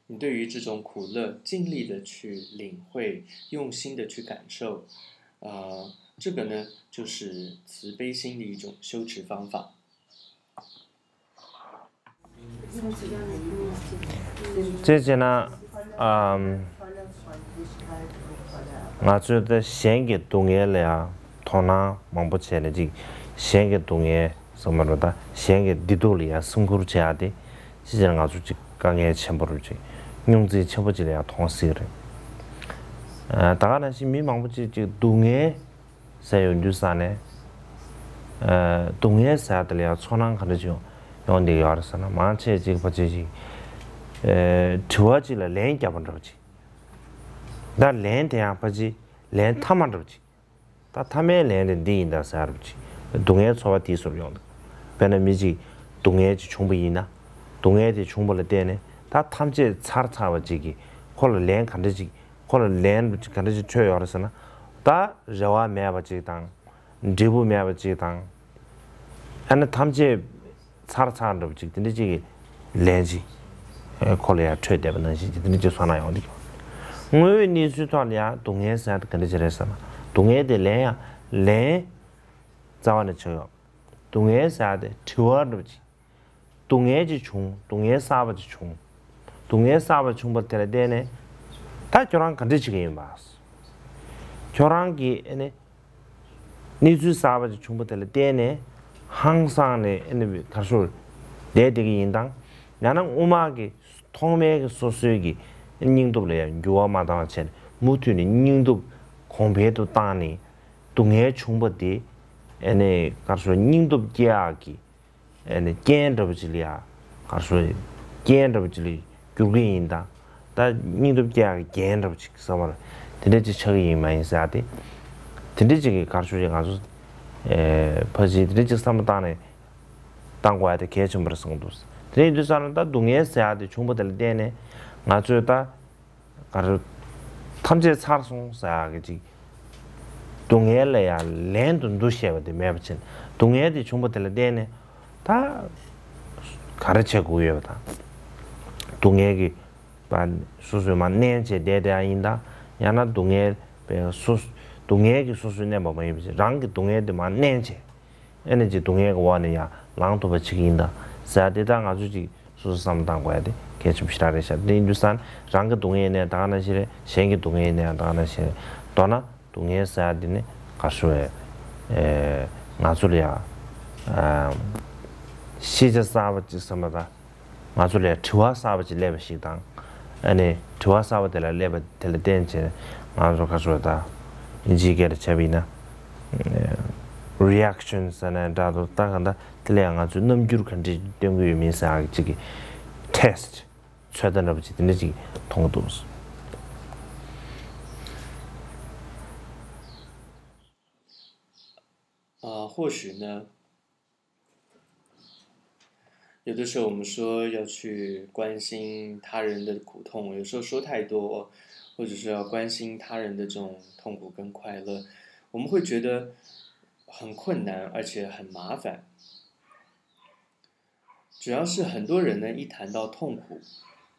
你对于这种苦乐尽力的去领会，用心的去感受，呃，这个呢，就是慈悲心的一种修持方法。 བྱས་ཙང་ན། ཨམ། ང་ཚོས་ད་གཞན་གྱི་སྡུག་བསྔལ་ལ་ཡང་དོ་སྣང་མང་པོ་བྱས་ནས་ཅིག་གཞན་གྱི་སྡུག་བསྔལ་ཟེར་མ་འགྲོ་ད་གཞན་གྱི་བདེ་སྡུག་ལ་ཡང་སེམས་ཁུར་བྱེད་ཡག་དེ་བྱས་ཙང་ན་ང་ཚོ་ཅིག་དཀའ་ངལ་ཆེན་པོ་རེད་ཅིག་རྙོག་འཛིང་ཆེན་པོ་ཅིག་ལ་ཡང་མཐོང་སྲིད་རེད། ཨ། ད་ག་ནང་བཞིན་མི་མང་པོ་ཅིག་ཅིག་སྡུག་བསྔལ་ཟེར་ཡོང་དུས་ཙ་ནས། ཨ། སྡུག་བསྔལ་ཟེར་ཡ་དེ་ལ་ཡང་ཚོར་སྣང་ག་འདྲ་ཅིག་ཡོང་ཡོང་བསྡད་ཡོད་རེད་ཟེར་ན་མང་ཆེ་ཅིག་ཕལ་ཆེར་ཅིག་ཨ། དྲི་བ་ཅིག་ལ་ལན་བརྒྱབ་པ་འདྲ་བ་ཅིག་ད་ལན་དེ་ཡང་ཕལ་ཆེར་ལན་མཐའ་མ་འདྲ་བ་ཅིག་ད་མཐའ་མའི་ལན་དེ་འདི་ཡིན་ད་ཟེར་བ་ཅིག་སྡུག་བསྔལ་ཚོར་བ་དེའི་ཟུར་ཡོང་འདུག་དཔེར་ན་མི་ཅིག་སྡུག་བསྔལ་ཅིག་བྱུང་པ་ཡིན་ན། སྡུག་བསྔལ་དེ་བྱུང་བ་ལ་བརྟེན་ནས་ད་ཐམས་ཅད་ཚར་ཚར་བ་ཅིག་གིས་ཁོ་ལ་ལན་ག་འདྲ་ཅིག་ཁོ་ལ་ལན་ག་འདྲ་ཅིག་འཕྲོད་ཡོད་རེད་ཟེར་ན། ད་རེ་བ་མེད་པ་ཅིག་དང་། འབྲས་བུ་མེད་པ་ཅིག་དང་། ཨ་ནི་ཐམས་ཅད་ཚར་ཚར་འདྲ་བ་ཅིག་དེ་འདྲ་ཅིག་གི་ལན་ཅིག་ཁོ་ལ་ཡང་འཕྲོད་བསྡད་པ་ནང་བཞིན་ཅིག་དེ་འདྲ་ཅིག་ཚོར་སྣང་ཡོང་འདུག་དངོས་ཡོད་གནས་ཚུལ་ཐོག་ལ་ཡང་སྡུག་བསྔལ་ཟེར་ཡ་དེ་ག་འདྲ་ཅིག་རེད་ཟེར་ན། སྡུག་བསྔལ་དེ་ལན་ཡང་ལན་རྩ་བ་ནས་ཆགས་ཡོད། སྡུག་བསྔལ་ཟེར་ཡ་དེ་དྲི་བ་འདྲ་བ་ཅིག་སྡུག་བསྔལ་ཅིག་བྱུང་། སྡུག་བསྔལ་གསར་པ་ཅིག་བྱུང་། སྡུག་བསྔལ་གསར་པ་བྱུང་བ་དེ་ལ་བརྟེན་ནས་ད་ཁྱོད་རང་ག་འདྲ་བྱེད་ཀྱི་ཡིན་པ། ཁྱོད་རང་གིས་ཨ་ནི་ གནས་ཚུལ་གསར་པ་ཅིག་བྱུང་པ་དེ་ལ་བརྟེན་ནས་ཧང་སངས་ནས་ཨ་ནི་ག་རེ་ཟེར་བསྡད་བསྡད་ཀྱི་ཡིན་དང་། ཡང་ན་སྔོན་མ་གི་ཐོག་མའི་གི་སོ་སོའི་གི་སྙིང་སྟོབས་ལ་ཡང་འགྱུར་བ་མ་བཏང་བ་བྱས་ནས་མུ་མཐུད་ནས་སྙིང་སྟོབས་གོང་འཕེལ་དུ་བཏང་ནས་སྡུག་བསྔལ་བྱུང་པ་དེ་ཨ་ནི་ག་རེ་ཟེར་སྙིང་སྟོབས་སྐྱེ་ཡག་གི་ཨ་ནི་རྐྱེན་འདྲ་པོ་ཅིག་ལ་ཡ་ག་རེ་ཟེར་རྐྱེན་འདྲ་པོ་ཅིག་ལ་འགྱུར་གྱི་ཡིན་དང་། ད་སྙིང་སྟོབས་སྐྱེ་ཡག་གི་རྐྱེན་འདྲ་པོ་ཅིག་བསམ་པ་ལ་དེ་འདྲ་ཅིག་ཆགས་ཀྱི་ཡིན་མ་ཡིན་ཟེར་ཡ་དེ། དེ་འདྲ་ཅིག་གི་ག་རེ་ཟེར་ང་ཚོ་ཨེ་ཕལ་ཆེར་དེ་འདྲ་ཅིག་བསམ་བློ་བཏང་ནས་བཏང་དགོས་ཡ་དེ་གལ་ཆེན་པོ་རེད་བསམ་གྱི་འདུག་དེ་ཡིན་དུས་ཙང་ད་སྡུག་བསྔལ་ཟེར་ཡ་དེ་བྱུང་པ་དེ་ལ་བརྟེན་ནས་ང་ཚོས་ད་ག་རེ་ཐམས་ཅད་ཚར་སོང་ཟེར་ཡ་གི་ཅིག་སྡུག་བསྔལ་ལ་ཡང་ལན་དུ་འདུ་ཤེས་པ་དེ་མེད་པ་བྱས་ནས་སྡུག་བསྔལ་དེ་བྱུང་པ་དེ་ལ་བརྟེན་ནས་ད་ག་རེ་བྱེད་དགོས་ཡོད་པ་དང་། སྡུག་བསྔལ་གྱི་པ་སོ་སོས་མར་མནན་བྱས་བསྡད་བསྡད་ཡ་ཡིན་དང་། ཡང་ན་སྡུག་བསྔལ་པའི་སོ་སྡུག་བསྔལ་གྱིས་སོ་སོ་མནན་པ་མ་ཡིན་པ་བྱས་རང་གི་སྡུག་བསྔལ་དེ་མར་མནན་བྱས། ཨེ་ནས་ཅིག་སྡུག་བསྔལ་གྱི་འོག་ནས་ཡང་ལངས་ཐུབ་པ་བྱེད་ཀྱི་ཡིན་ད་ཟེར་ཡ་དེ་ད་ང་ཚོས་ཅིག་སོ་སོ་བསམ་བློ་བཏང་དགོས་ཡ་དེ་གལ་ཆེན་པོ་ཞེ་དྲག་རེད་ཤག་དེ་ཡིན་དུས་ཙང་རང་གི་སྡུག་བསྔལ་ཡིན་ནའི་ད་ག་ནང་བཞིན་རེད། གཞན་གྱི་སྡུག་བསྔལ་ཡིན་ནའི་ད་ག་ནང་བཞིན་རེད། མདོར་ན་སྡུག་བསྔལ་ཟེར་ཡ་དེ་ནི་ག་རེ་ཟེར་བས་ང་ཚོ་ལ་ཡང་ཤེས་བྱ་གསར་པ་ཅིག་བསམ་པ་དང་། ང་ཚོ་ལ་དྲི་བ་གསར་པ་ཅིག་སླེབས་པ་ཞིག་དང་། ཨ་ནི་དྲི་བ་གསར་པ་དེ་ལ་སླེབས་པ་དེ་ལ་བརྟེན་བྱས་ང་ཚོ་ག་རེ་ཟེར་ད་ཨིན་ཇིའི་སྐད་ལ་བྱས་པ་ཡིན་ན་reaction ཟེར་ན་འདྲ་འདུག་ད་ག་འདྲ་དེ་ལ་ཡང་ང་ཚོས་རྣམ་འགྱུར་ག་འདྲ་སྟོན་གྱི་ཡོད་མིན་ཟེར་ཡག་ཅིག་གི་test ཚོད་ལྟ་འདྲ་པོ་ཅིག་དེ་འདྲ་ཅིག་མཐོང་གི་འདུག啊，或许呢，有的时候我们说要去关心他人的苦痛，有时候说太多，或者说要关心他人的这种痛苦跟快乐，我们会觉得很困难，而且很麻烦。主要是很多人呢，一谈到痛苦，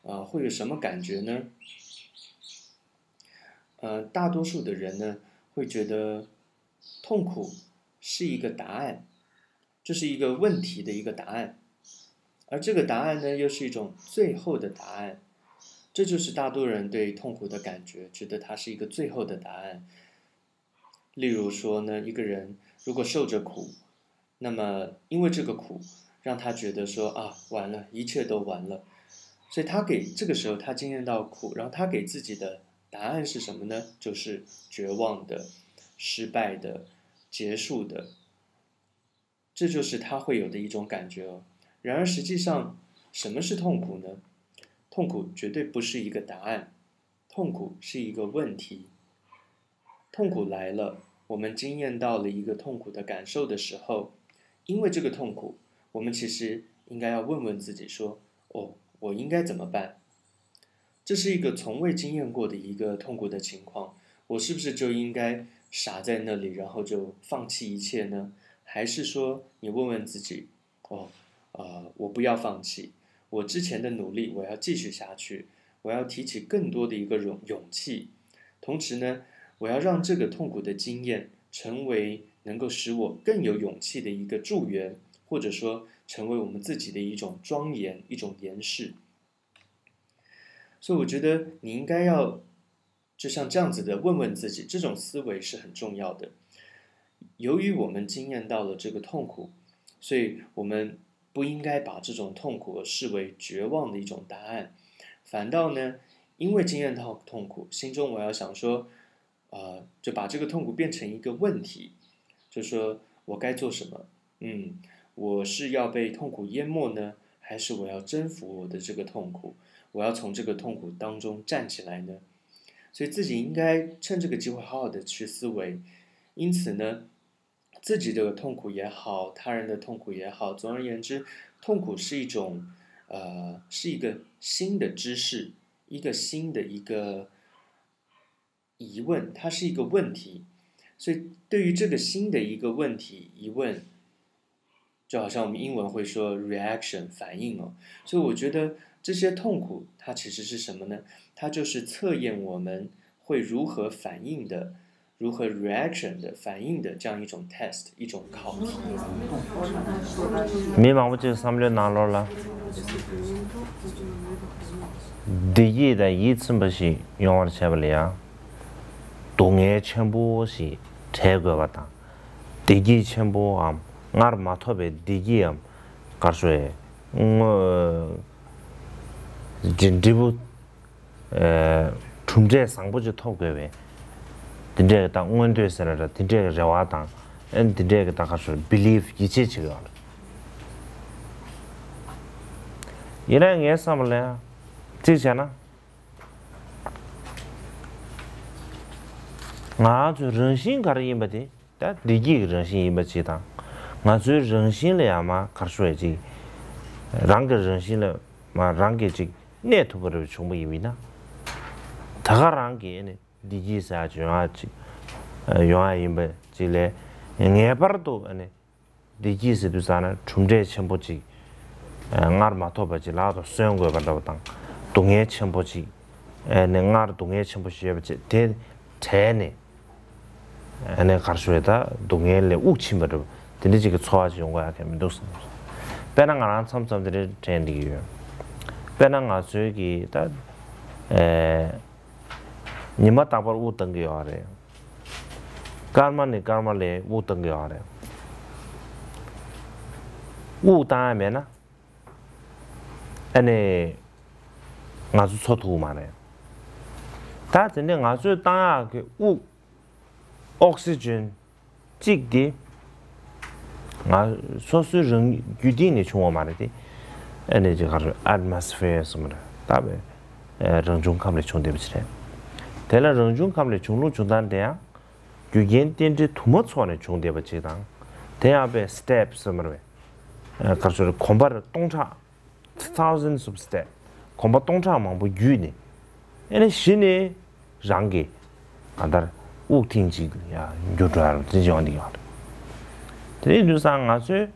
啊，会有什么感觉呢？呃，大多数的人呢，会觉得痛苦是一个答案，就是一个问题的一个答案。而这个答案呢，又是一种最后的答案。这就是大多人对痛苦的感觉，觉得它是一个最后的答案。例如说呢，一个人如果受着苦，那么因为这个苦，让他觉得说啊，完了，一切都完了。所以他给这个时候他经验到苦，然后他给自己的答案是什么呢？就是绝望的、失败的、结束的。这就是他会有的一种感觉哦。然而实际上，什么是痛苦呢？痛苦绝对不是一个答案，痛苦是一个问题。痛苦来了，我们经验到了一个痛苦的感受的时候，因为这个痛苦，我们其实应该要问问自己说：“哦，我应该怎么办？”这是一个从未经验过的一个痛苦的情况，我是不是就应该傻在那里，然后就放弃一切呢？还是说你问问自己，哦，呃，我不要放弃，我之前的努力我要继续下去，我要提起更多的一个勇勇气，同时呢，我要让这个痛苦的经验成为能够使我更有勇气的一个助缘，或者说成为我们自己的一种庄严、一种延续。所以我觉得你应该要就像这样子的问问自己，这种思维是很重要的。由于我们经验到了这个痛苦，所以我们不应该把这种痛苦视为绝望的一种答案，反倒呢，因为经验到痛苦，心中我要想说，呃，就把这个痛苦变成一个问题，就说我该做什么？嗯，我是要被痛苦淹没呢，还是我要征服我的这个痛苦？我要从这个痛苦当中站起来呢？所以自己应该趁这个机会好好的去思维。因此呢，自己的痛苦也好，他人的痛苦也好，总而言之，痛苦是一种，呃，是一个新的知识，一个新的一个疑问，它是一个问题。所以对于这个新的一个问题、疑问，就好像我们英文会说 reaction 反应哦。所以我觉得这些痛苦它其实是什么呢？它就是测验我们会如何反应的，如何 reaction 的反应的这样一种 test，一种考题。མི་མང་པོ་ཅིག་བསམ་བློའི་ནང་ལོགས་ལ་བདེ་སྐྱིད་དང་ཡིད་ཚིམ་པ་ཞིག་ཡོང་བར་བྱེད་པ་ལ་ཡང་སྡུག་བསྔལ་ཆེན་པོ་ཞིག་འཕྲད་དགོས་པ་དང་ བདེ་སྐྱིད་ཆེན་པོའམ་སྔར་མ་ཐོབ་པའི་བདེ་སྐྱིདམ་ག་རེ་ཞུ་དགོས་རེད། དངོས་འབྲས་བུ། ཨེ། གྲུབ་འབྲས་བཟང་པོ་ཅིག་ཐོབ་དགོས་པའི། དེ་འདྲའི་ད་མངོན་འདོད་ཟེར་ན་འདྲ། དེ་འདྲའི་རེ་བ་དང་། ཨེ། དེ་འདྲའི་ད་ག་རེ་ཞུ་དགོས་རེད། བི་ལིབ་ཡིད་ཆེས་བྱེད་ཀྱི་ཡོད་རེད། ཡིན་ནའི་ངའི་བསམ་པ་ལ་ཡང་གཅིག་བྱས་ན། ང་ཚོའི་རང་བཞིན་ག་རེ་ཡིན་པ་དེ། ད་བདེ་སྐྱིད་ཀྱི་རང་བཞིན་ཡིན་པ་ཅིག་དང་། ང་ཚོའི་རང་བཞིན་ལ་ཡང་མར་ག་རེ་ཞུ་དགོས་རེད། ཅིག་རང་གི་རང་བཞིན་ལ་མར་རང་གིས་ཅིག་གནས་ཐུབ་པ་རེ་བྱུང་བ་ཡིན་ན། ད་ག་རང་གིས་ཨ་ནི་བདེ་སྐྱིད་ཟེར་ཡག་ཅིག་ཡོང་ཡག་ཅིག་ཡོང་ཡག་ཡིན་པ་ཅིག་ལས། ངེས་པར་དུ་ཨ་ནི་བདེ་སྐྱིད་ཟེར་དུས་ཙ་ན་གྲུབ་འབྲས་ཆེན་པོ་ཅིག་སྔར་མ་ཐོབ་པ་ཅིག་ལག་ཏུ་སོན་དགོས་པ་འདྲ་བ་དང་། སྡུག་བསྔལ་ཆེན་པོ་ཅིག་ཨ་ནི་སྔར་སྡུག་བསྔལ་ཆེན་པོ་ཞིག་ཡོད་པ་ཅིག་དེ་བྲལ་ནས། ཨ་ནི་ག་རེ་ཞུ་དགོས་རེད། ད་སྡུག་བསྔལ་ལས་དབུགས་ཕྱིན་པ་འདྲ་བ་དེ་འདྲ་ཅིག་གི་ཚོར་བ་ཅིག་ཡོང་དགོས་ཡག་གང་ཡང་མི་འདུག་བསམ། དཔེར་ན་ང་རང་མཚམས་མཚམས་དེ་འདྲ་དྲན་བསྡད་ཀྱི་ཡོད། དཔེར་ན་ང་ཚོའི་གི་ད། ཨེ། ཉི་མ་རྟག་པར་དབུགས་བཏང་གི་ཡོད་རེད། སྐར་མ་ནས་སྐར་མ་ལ་དབུགས་བཏང་གི་ཡོད་རེད། དབུགས་བཏང་ཡག་མེད་ན། ཨ་ནི། ང་ཚོ་འཚོ་ཐུབ་ཀྱི་མ་རེད། ད་དེ་ནས་ང་ཚོས་བཏང་ཡག་གི་དབུགས། ཨོག་སི་ཇན་གཅིག་དེ། ང་སོ་སོའི་རང་རྒྱུད་སྟེང་ནས་བྱུང་བ་མ་རེད་དེ། ཨ་ནི་ཅིག་ག་རེ་ཨེ་ཊི་མོ་སི་ཕི་ཡར་ཟེར་བ་རེད། ད་བའི་རང་བྱུང་ཁམས་ལས་བྱུང་བསྡད་པ་ཅིག་རེད། དེ་ལ་རང་བྱུང་ཁམས་ལས་བྱུང་ལུགས་བྱུང་སྟངས་དེ་ཡང་། རྒྱུ་རྐྱེན་རྟེན་འབྲེལ་དུ་མ་ཚོགས་ནས་བྱུང་བསྡད་པ་ཅིག་དང་། དེ་ཡང་བའི་སི་ཊེབ་ཟེར་བ་རེད། ཨ། ག་རེ་ཟེར། གོམ་པ་སྟོང་ཕྲག thousands of step། གོམ་པ་སྟོང་ཕྲག་མང་པོ་བརྒྱུད་ནས། ཨ་ནི་གཞི་ནས་རང་གི་ཨ་ད་དབུགས་ཐེངས་གཅིག་ཡར་འགྱུར་འགྲོ་ཡག་ལ་བརྩི་བྱ་ཡོང་གི་ཡོད་རེད། དེ་ཡིན་དུས་ཙང་ང་ཚོས་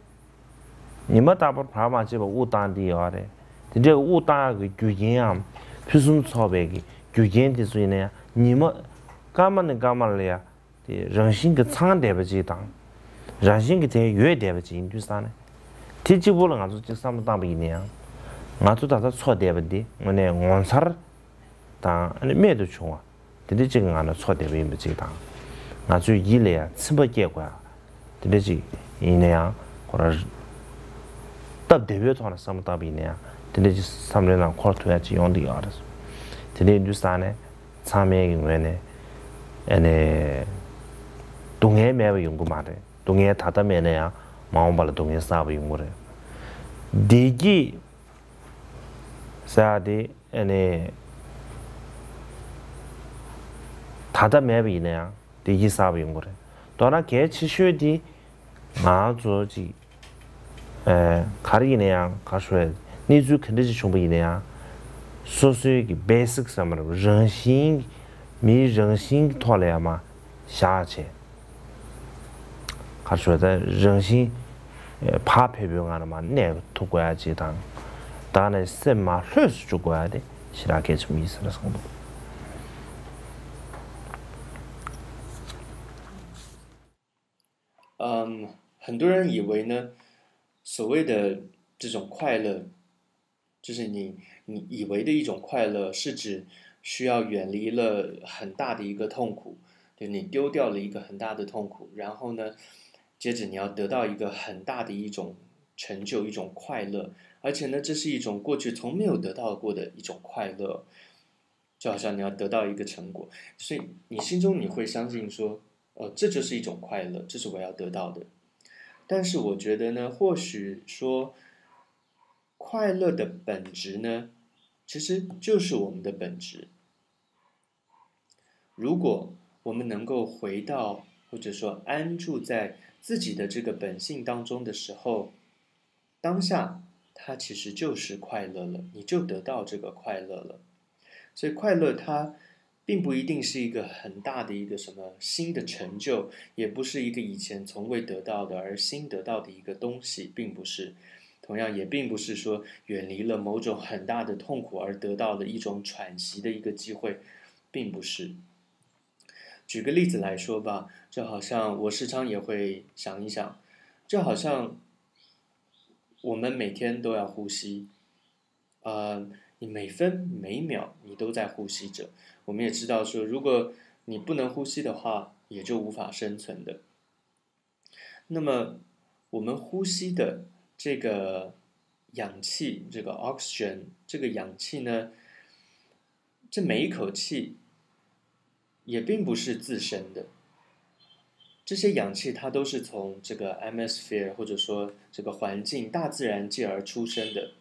ཉི་མ་རྟག་པར་བར་མ་ཆད་པར་དབུགས་བཏང་བསྡད་ཡོད་རེད། དེ་འདྲའི་དབུགས་བཏང་ཡག་གི་རྒྱུ་རྐྱེན་ཡང་ཕུན་སུམ་ཚོགས་པའི་གི་རྒྱུ་རྐྱེན་དེ་ཚོ་ཡིན་ན་ཡང་ཉི་མ་སྐར་མ་ནས་སྐར་མ་ལ་ཡ། དེ་རང་བཞིན་གྱིས་ཚང་བསྡད་པ་ཅིག་དང་། རང་བཞིན་གྱིས་དེ་ཡོད་བསྡད་པ་ཅིག་ཡིན་དུས་ཙང་ནས། དེ་གཅིག་པོ་ལ་ང་ཚོ་གཅིག་བསམ་བློ་བཏང་པ་ཡིན་ན་ཡང་། ང་ཚོ་ད་ལྟ་འཚོ་བསྡད་པ་འདི་དངོས་གནས་ངོ་མཚར་དང་ཨ་ནི་རྨད་དུ་བྱུང་བ་དེ་འདྲ་ཅིག་གི་ངང་ནས་འཚོ་བསྡད་པ་ཡིན་པ་ཅིག་དང་། ང་ཚོའི་ཡིད་ལ་ཡང་ཚིམ་པ་སྐྱེ་དགོས་ཡ། དེ་འདྲ་ཅིག་ཡིན་ན་ཡང་ཁོ་རང་སྟབས་བདེ་བོའི་ཐོག་ནས་བསམ་བློ་བཏང་པ་ཡིན་ན་ཡང་དེ་འདྲ་ཅིག་བསམ་བློའི་ནང་འཁོར་ཐུབ་ཡ་ཅིག་ཡོང་བསྡད་ཡོད་རེད། དེ་འདྲ་ཡིན་དུས་ཙང་ནས། ཚང་མའི་གི་ངོས་ནས་ཨ་ནི་སྡུག་བསྔལ་མེད་པ་ཡོང་གི་མ་རེད། སྡུག་བསྔལ་ད་ལྟ་མེད་ན་ཡང་མ་འོངས་པ་ལ་སྡུག་བསྔལ་གསར་པ་ཡོང་གི་རེད། བདེ་སྐྱིད་ཟེར་ཡག་དེ་ཨ་ནི་ད་ལྟ་མེད་པ་ཡིན་ན་ཡང་བདེ་སྐྱིད་གསར་པ་ཡོང་གི་རེད། མདོར་ན་གལ་ཆེ་ཤོས་དེ་ང་ཚོ་ཅིག་ཨེ། ག་རེ་ཡིན་ན་ཡང་ག་རེ་ཞུ་དགོས་རེད། གནས་ཚུལ་ག་འདྲ་ཞིག་བྱུང་བ་ཡིན་ན་ཡང་། སོ་སོའི་གི་བྷེ་སིག་བསམ་པ་རེད། རང་བཞིན། མིའི་རང་བཞིན་གྱི་ཐོག་ལ་ཡང་མར་བཞག་བྱས། ག་རེ་ཞུ་དགོས་རེད། རང་བཞིན་བག་ཕེབས་པོའི་ངང་ནས་མར་གནས་ཐུབ་དགོས་ཡ་ཅིག་དང་། ད་ནས་སེམས་མར་ལྷོད་སུ་བཅུག་དགོས་ཡ་དེ་ཞེ་དྲག་གལ་ཆེན་པོ་ཡིན་ཟེར་བསམ་གྱི་འདུག嗯，很多人以为呢，所谓的这种快乐，就是你你以为的一种快乐，是指需要远离了很大的一个痛苦，就你丢掉了一个很大的痛苦，然后呢，接着你要得到一个很大的一种成就，一种快乐，而且呢，这是一种过去从没有得到过的一种快乐。就好像你要得到一个成果，所以你心中你会相信说，呃，这就是一种快乐，这是我要得到的。但是我觉得呢，或许说，快乐的本质呢，其实就是我们的本质。如果我们能够回到，或者说安住在自己的这个本性当中的时候，当下它其实就是快乐了，你就得到这个快乐了。所以快乐它并不一定是一个很大的一个什么新的成就，也不是一个以前从未得到的而新得到的一个东西，并不是。同样，也并不是说远离了某种很大的痛苦而得到的一种喘息的一个机会，并不是。举个例子来说吧，就好像我时常也会想一想，就好像我们每天都要呼吸，呃，你每分每秒你都在呼吸着。我们也知道说，如果你不能呼吸的话，也就无法生存的。那么我们呼吸的这个氧气，这个 oxygen，这个氧气呢，这每一口气也并不是自身的，这些氧气它都是从这个 atmosphere 或者说这个环境、大自然界而出生的，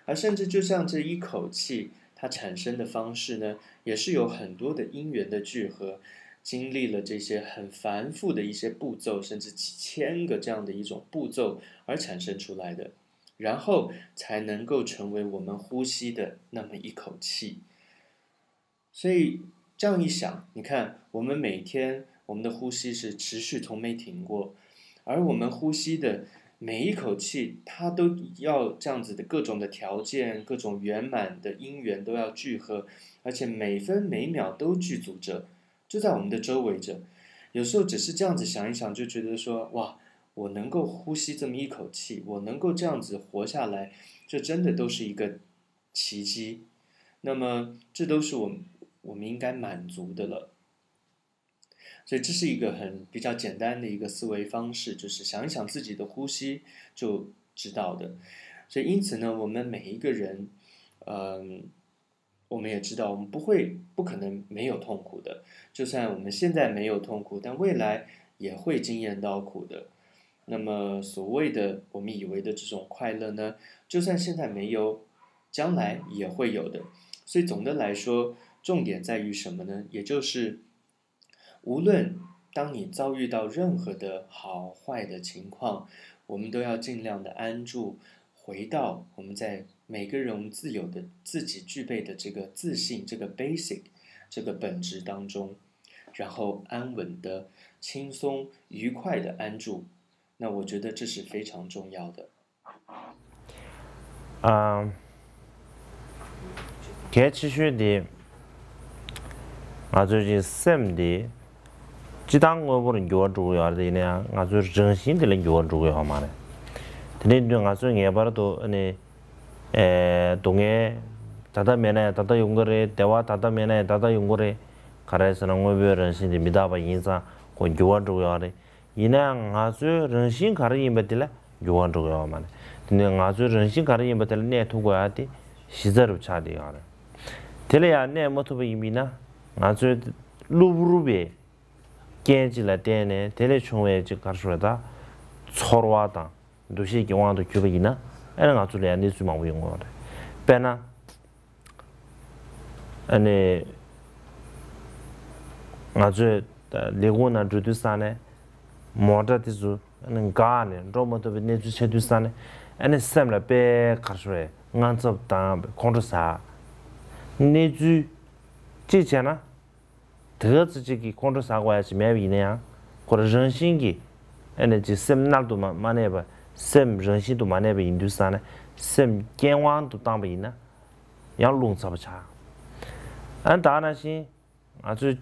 而甚至就像这一口气，它产生的方式呢，也是有很多的因缘的聚合，经历了这些很繁复的一些步骤，甚至几千个这样的一种步骤而产生出来的，然后才能够成为我们呼吸的那么一口气。所以这样一想，你看，我们每天我们的呼吸是持续从没停过，而我们呼吸的每一口气，它都要这样子的各种的条件、各种圆满的因缘都要聚合，而且每分每秒都具足着，就在我们的周围着。有时候只是这样子想一想，就觉得说，哇，我能够呼吸这么一口气，我能够这样子活下来，这真的都是一个奇迹。那么，这都是我们我们应该满足的了。所以这是一个很比较简单的一个思维方式，就是想一想自己的呼吸就知道的。所以因此呢，我们每一个人，嗯，我们也知道，我们不会不可能没有痛苦的。就算我们现在没有痛苦，但未来也会经验到苦的。那么所谓的我们以为的这种快乐呢，就算现在没有，将来也会有的。所以总的来说，重点在于什么呢？也就是无论当你遭遇到任何的好坏的情况，我们都要尽量的安住，回到我们在每个人自有的自己具备的这个自信，这个 basic 这个本质当中，然后安稳的、轻松、愉快的安住。那我觉得这是非常重要的。ཨ། གལ་ཆེ་ཤོས་དེ། ང་ཚོའི་གི་སེམས་དེ། སྤྱི་བཏང་དངོས་པོར་འགྱུར་བ་འགྲོ་གི་ཡོད་རེད། ཡིན་ན་ཡང་ང་ཚོའི་རང་བཞིན་དེ་ལ་འགྱུར་བ་འགྲོ་གི་ཡོད་མ་རེད། དེ་འདྲའི་དུས་ང་ཚོས་ངེས་པར་དུ་ཨ་ནི། ཨེ། སྡུག་བསྔལ་ད་ལྟ་མེད་ན་ཡང་ད་ལྟ་ཡོང་གི་རེད། བདེ་བ་ད་ལྟ་མེད་ན་ཡང་ད་ལྟ་ཡོང་གི་རེད། ག་རེ་ཟེར་ན་དངོས་པོའི་རང་བཞིན་དེ་མི་རྟག་པ་ཡིན་ཙང་ཁོ་འགྱུར་བ་འགྲོ་གི་ཡོད་རེད། ཡིན་ན་ཡང་ང་ཚོའི་རང་བཞིན་ག་རེ་ཡིན་པ་དེ་ལ་འགྱུར་བ་འགྲོ་གི་ཡོད་མ་རེད། དེ་ནས་ང་ཚོའི་རང་བཞིན་ག་རེ་ཡིན་པ་དེ་ལ་གནས་ཐུབ་དགོས་ཡ་དེ་གཞི་རྩ་རུ་ཆགས་བསྡད་ཡོད་རེད། དེ་ལ་ཡང་གནས་མ་ཐུབ་པ་ཡིན་པ་ཡིན་ན་ང་ཚོའི་གློ་བུར་བའི་རྐྱེན་གཅིག་ལ་བརྟེན་ནས་དེ་ལས་བྱུང་བའི་ཅིག་ག་རེ་ཞུ་དགོས་རེད། ད་ཚོར་བ་དང་འདུ་ཤེས་ཀྱི་དབང་དུ་གྱུར་པ་ཡིན་ན་ཨ་ནི་ང་ཚོ་ལ་ཡང་གནས་ཚུལ་མང་པོ་ཡོང་གི་ཡོད་རེད། དཔེར་ན། ཨ་ནི། ང་ཚོས་ལས་ཁུངས་ནང་འགྲོ་དུས་ཙང་ནས་མོ་ཊ་དེ་ཚོ་ཨ་ནི་འགག་ནས་འགྲོ་མ་ཐུབ་པའི་གནས་ཚུལ་ཆགས་དུས་ཙང་ནས་ཨ་ནི་སེམས་ལ་དཔེ་ག་རེ་ཞུ་དགོས་རེད། དངངས་འཚབ་དང་ཁོང་ཁྲོ་ཟ། གནས་ཚུལ་གཅིག་བྱས་ན། དེ་ག་ཚོད་ཅིག་གིས་ཁོང་ཁྲོ་ཟ་དགོས་ཡ་ཅིག་མེད་པ་ཡིན་ན་ཡང་ཁོ་རང་རང་བཞིན་གྱིས་ཨ་ནི་ཅིག་སེམས་མནར་དུ་མ་མ་གནས་པ། སེམས་རང་བཞིན་དུ་མ་གནས་པ་ཡིན་དུས་ཙང་ནས་སེམས་རྐྱེན་དབང་དུ་བཏང་པ་ཡིན་ན་ཡང་རླུང་ཚ་པོ་ཆགས། ཨ་ནི་ད་ག་ནང་བཞིན་ང་ཚོས་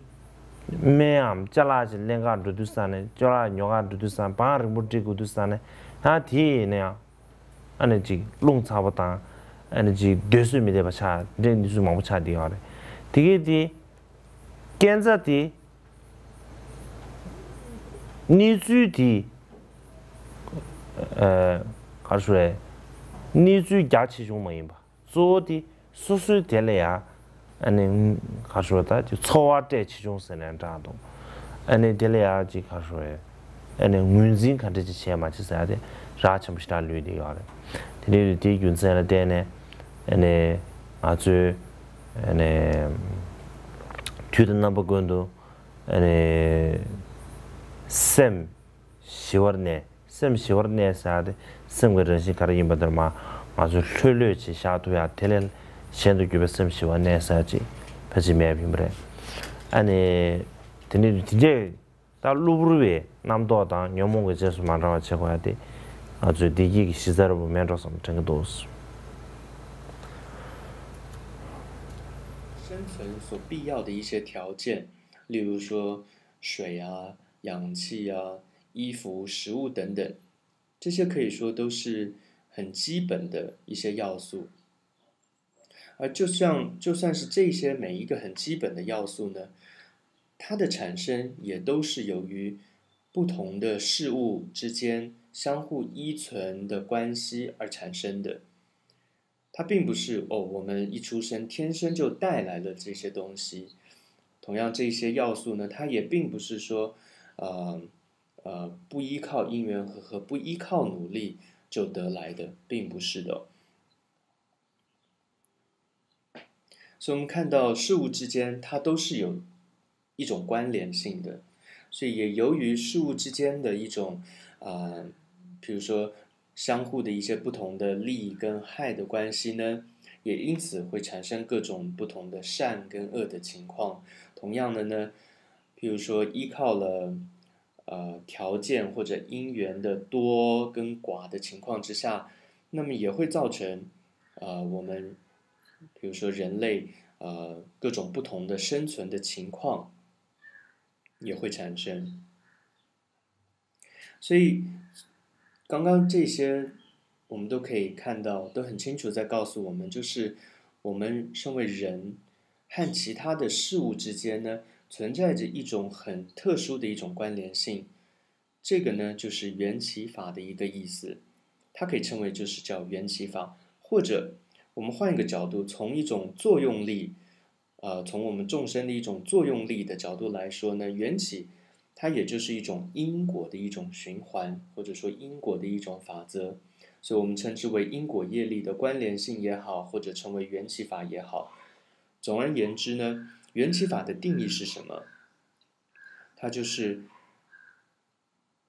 སྨན་འམ་ཅ་ལག་ཅིག་ལེན་གར་འགྲོ་དུས་ཙང་ནས་ཅ་ལག་ཉོ་གར་འགྲོ་དུས་ཙང་བང་རིང་པོ་སྒྲིག་དགོས་དུས་ཙང་ནས་ཡང་དེ་ཡིན་ན་ཡང་ཨ་ནི་ཅིག་རླུང་ཚ་པོ་དང་ཨ་ནི་ཅིག་སྡོད་བཟོད་མི་བདེ་བ་ཆགས། དེ་འདྲའི་གནས་ཚུལ་མང་པོ་ཆགས་བསྡད་ཡོད་རེད། དེ་གས་དེ། རྐྱེན་རྩ་དེ། གནས་ཚུལ་དེ། ཨ། ག་རེ་ཞུ་དགོས་རེད། གནས་ཚུལ་རྒྱ་ཆེ་ཆུང་མ་ཡིན་པ། གཙོ་བོ་དེ་སོ་སོའི་དེ་ལ་ཡ། ཨ་ནི། ག་རེ་ཞུ་དགོས་རེད། ད་ཅིག་ཚོར་བ་སྤྲད་ཆེ་ཆུང་ཟེར་ནའང་འདྲ་འདུག་ཨ་ནི་དེ་ལ་ཡ་ཅིག་ག་རེ་ཞུ་དགོས་རེད། ཨ་ནི་ངོས་འཛིན་ག་འདྲ་ཅིག་བྱས་མ་བྱས་ཟེར་ཡ་དེ་རག་ཆེན་པོ་ཞེ་དྲག་ལུས་བསྡད་ཡོད་རེད། དེ་འདྲའི་དེའི་རྒྱུ་མཚན་ལ་བརྟེན་ནས་ཨ་ནི་ང་ཚོས་ཨ་ནི་དུས་དང་རྣམ་པ་ཀུན་ཏུ་ཨ་ནི་སེམས་ཞི་བར་གནས། སེམས་ཞི་བར་གནས་ཟེར་ཡ་དེ་སེམས་ཀྱི་རང་བཞིན་ག་རེ་ཡིན་པ་དེར་མ་ང་ཚོས་ལྷོད་ལྷོད་ཅིག་བཞག་ཐུབ་ཡ། དེ་ལས་གཞན་དུ་གྱུར་པའི་སེམས་ཞི་བར་གནས་ཟེར་ཡ་ཅིག་ཕལ་ཆེར་མེད་པ་ཡིན་པ་རེད། ཨ་ནི་དེ་ནི་དེ་འདྲས། ད་གློ་བུར་བའི་རྣམ་རྟོག་དང་ཉོན་མོངས་ཀྱི་རྗེས་སུ་མ་འབྲང་བ་བྱེད་དགོས་ཡ་དེ་ང་ཚོའི་བདེ་སྐྱིད་ཀྱི་གཞི་རྩ་རུ་མེད་འགྲོ་བསམ་དྲན་གྱི་འདུག生存所必要的一些条件，例如说水啊、氧气啊、衣服、食物等等，这些可以说都是很基本的一些要素。而就像就算是这些每一个很基本的要素呢，它的产生也都是由于不同的事物之间相互依存的关系而产生的。它并不是，哦，我们一出生天生就带来了这些东西。同样，这些要素呢，它也并不是说，呃，呃，不依靠因缘和，和不依靠努力就得来的，并不是的。所以我们看到事物之间它都是有一种关联性的，所以也由于事物之间的一种，呃，比如说相互的一些不同的利跟害的关系呢，也因此会产生各种不同的善跟恶的情况。同样的呢，譬如说依靠了，呃，条件或者因缘的多跟寡的情况之下，那么也会造成，呃，我们比如说人类，呃，各种不同的生存的情况也会产生。所以刚刚这些我们都可以看到，都很清楚在告诉我们，就是我们身为人和其他的事物之间呢，存在着一种很特殊的一种关联性。这个呢，就是缘起法的一个意思，它可以称为就是叫缘起法，或者我们换一个角度，从一种作用力，呃，从我们众生的一种作用力的角度来说呢，缘起它也就是一种因果的一种循环，或者说因果的一种法则，所以我们称之为因果业力的关联性也好，或者称为缘起法也好。总而言之呢，缘起法的定义是什么？它就是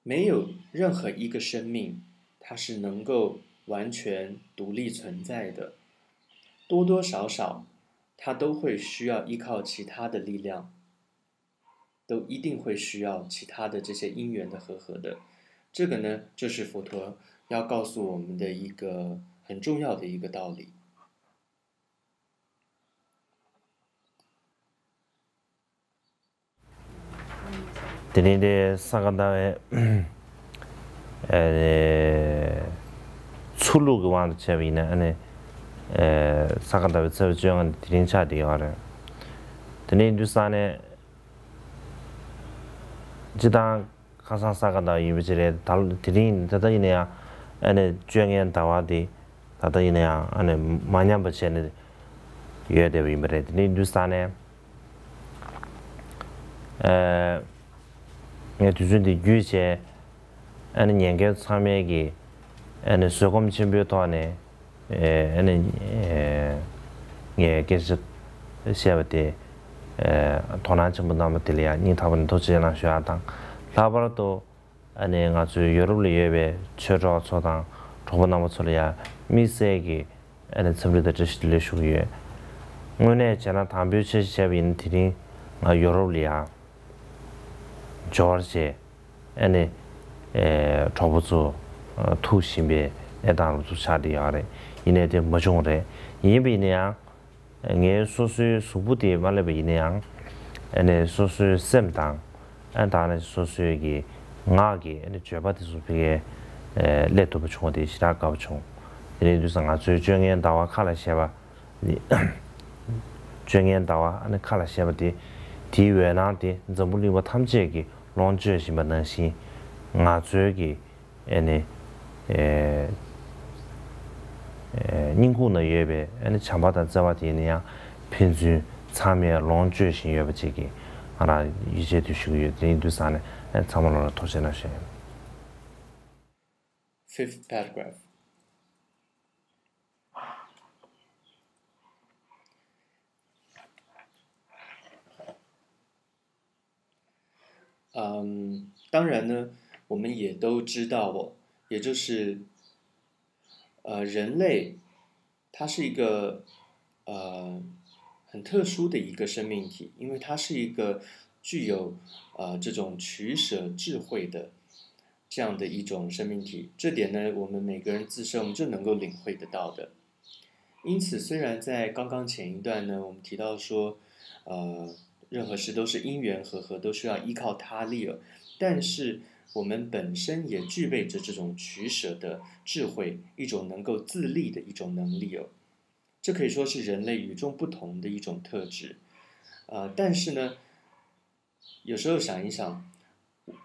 没有任何一个生命，它是能够完全独立存在的，多多少少，它都会需要依靠其他的力量，都一定会需要其他的这些因缘的和合的。这个呢，就是佛陀要告诉我们的一个很重要的一个道理。དེ་ནས་དེ་ས་ག་ཟླ་བའི་ཨེ་ཚུར་ལུགས་ཀྱི་དབང་དུ་བྱས་པ་ཡིན་ན་ཨ་ནི་ཨེ་ས་ག་ཟླ་བའི་ཚེས་པ་བཅོ་ལྔ་དེ་དེ་རིང་ཆགས་བསྡད་ཡོད་རེད། དེ་ནས་དུས་ས་ནས་སྤྱི་བཏང་ཁ་སང་ས་ག་ཟླ་བ་ཡིན་པ་ཅིག་རེད། ད་དེ་རིང་ད་ལྟ་ཡིན་ན་ཡང་ཨ་ནི་བཅོ་ལྔའི་ཟླ་བ་དེ་ད་ལྟ་ཡིན་ན་ཡང་ཨ་ནི་མ་ཉམས་པ་བྱས་ནས་ཡོད་བསྡད་པ་ཡིན་པ་རེད། དེ་ནས་དུས་ས་ནས། ངས་དུས་ཚོད་འདི་བརྒྱུད་བྱས་ཨ་ནི་ཉན་མཁན་ཚང་མས་ཀྱི་ཨ་ནི་བཟོད་སྒོམ་ཆེན་པོའི་ཐོག་ནས་ཨ་ནི་ངས་སྐད་ཆ་བཤད་པ་དེ་དོ་སྣང་ཆེན་པོ་གནང་བ་དེ་ལ་ཡང་སྙིང་ཐག་པ་ནས་ཐུགས་རྗེ་གནང་ཞུ་ཡག་དང་། ལྷག་པར་དུ་ཨ་ནི་ང་ཚོའི་ཡོ་རོབ་ལ་ཡོད་པའི་ཆོས་གྲོགས་ཚོ་དང་གྲོགས་པོ་རྣམ་པ་ཚོ་ལ་ཡང་དམིགས་བསལ་གྱི་ཨ་ནི་འཚམས་འདྲི་དང་བཀྲ་ཤིས་བདེ་ལེགས་ཞུ་གི་ཡོད། དངོས་གནས་བྱས་ན་དང་པོའི་འཆར་གཞི་བྱས་པ་ཡིན་ན་དེ་རིང་ང་ཡོ་རོབ་ལ་ཡང་འབྱོར་བྱས་ཨ་ནི་གྲོགས་པོ་ཚོ་ཐུག་བཞིན་པའི་གནས་སྟངས་ལ་ཚུར་ཆགས་བསྡད་ཡོད་རེད། ཡིན་ནའི་དེ་མ་བྱུང་རེད། ཡིན་པ་ཡིན་ན་ཡང་། ངའི་སོ་སོའི་གཟུགས་པོ་དེ་མ་སླེབས་པ་ཡིན་ན་ཡང་། ཨ་ནི་སོ་སོའི་སེམས་དང་། ཨ་ད་ནི་སོ་སོའི་གི་ངག་གི་ཨ་ནི་བརྗོད་པ་དེ་ཚོ་ཕ་གིའི་སླེབས་ཐུབ་པ་བྱུང་བ་དེ་ཞེ་དྲག་དགའ་པོ་བྱུང་། དེ་རིང་དུས་སང་ང་ཚོའི་བཅོ་ལྔའི་ཟླ་བ་ཁ་ལ་བཞག་པ། བཅོ་ལྔའི་ཟླ་བ་ཨ་ནི་ཁ་ལ་བཞག་པ་དེ། དེའི་འོད་སྣང་དེ་འཛམ་བུ་གླིང་པ་ཐམས་ཅད་ཀྱིས་ལོངས་སྤྱོད་བཞིན་པ་ནང་བཞིན། ང་ཚོའི་གི་ཨེ་ནི། ཨེ། ཨེ། སྙིང་ཁུང་ན་ཡོད་པའི་ཨེ་ནི་བྱམས་པ་དང་བརྩེ་བ་དེ་ཡིན་ན་ཡང་ཕན་ཚུན་ཚང་མས་ལོངས་སྤྱོད་བཞིན་ཡོད་པ་ཅིག་གིས་ང་རང་ཡིད་ཆེས་དུ་ཞུ་གི་ཡོད། དེ་ཡིན་དུས་ཙང་ནས་ཨེ་ཚང་མ་ལོ་ལ་ཐུགས་རྗེ་གནང་ཞུ་ཡིན། Fifth paragraph. 嗯，当然呢，我们也都知道哦，也就是，呃，人类它是一个呃很特殊的一个生命体，因为它是一个具有呃这种取舍智慧的这样的一种生命体，这点呢，我们每个人自身我们就能够领会得到的。因此，虽然在刚刚前一段呢，我们提到说，呃，任何事都是因缘和合，都需要依靠他力了，但是我们本身也具备着这种取舍的智慧，一种能够自立的一种能力哦。这可以说是人类与众不同的一种特质。呃，但是呢，有时候想一想，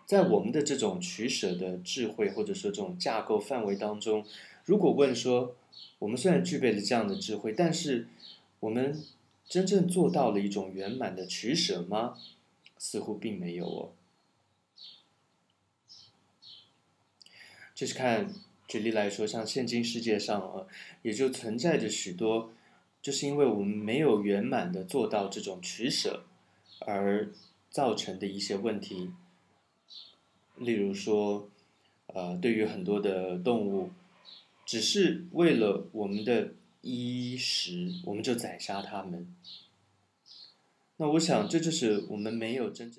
在我们的这种取舍的智慧，或者说这种架构范围当中，如果问说，我们虽然具备了这样的智慧，但是我们真正做到了一种圆满的取舍吗？似乎并没有哦。就是看，举例来说，像现今世界上啊，也就存在着许多，就是因为我们没有圆满的做到这种取舍，而造成的一些问题。例如说，呃，对于很多的动物，只是为了我们的衣食，我们就宰杀它们。那我想，这就是我们没有真正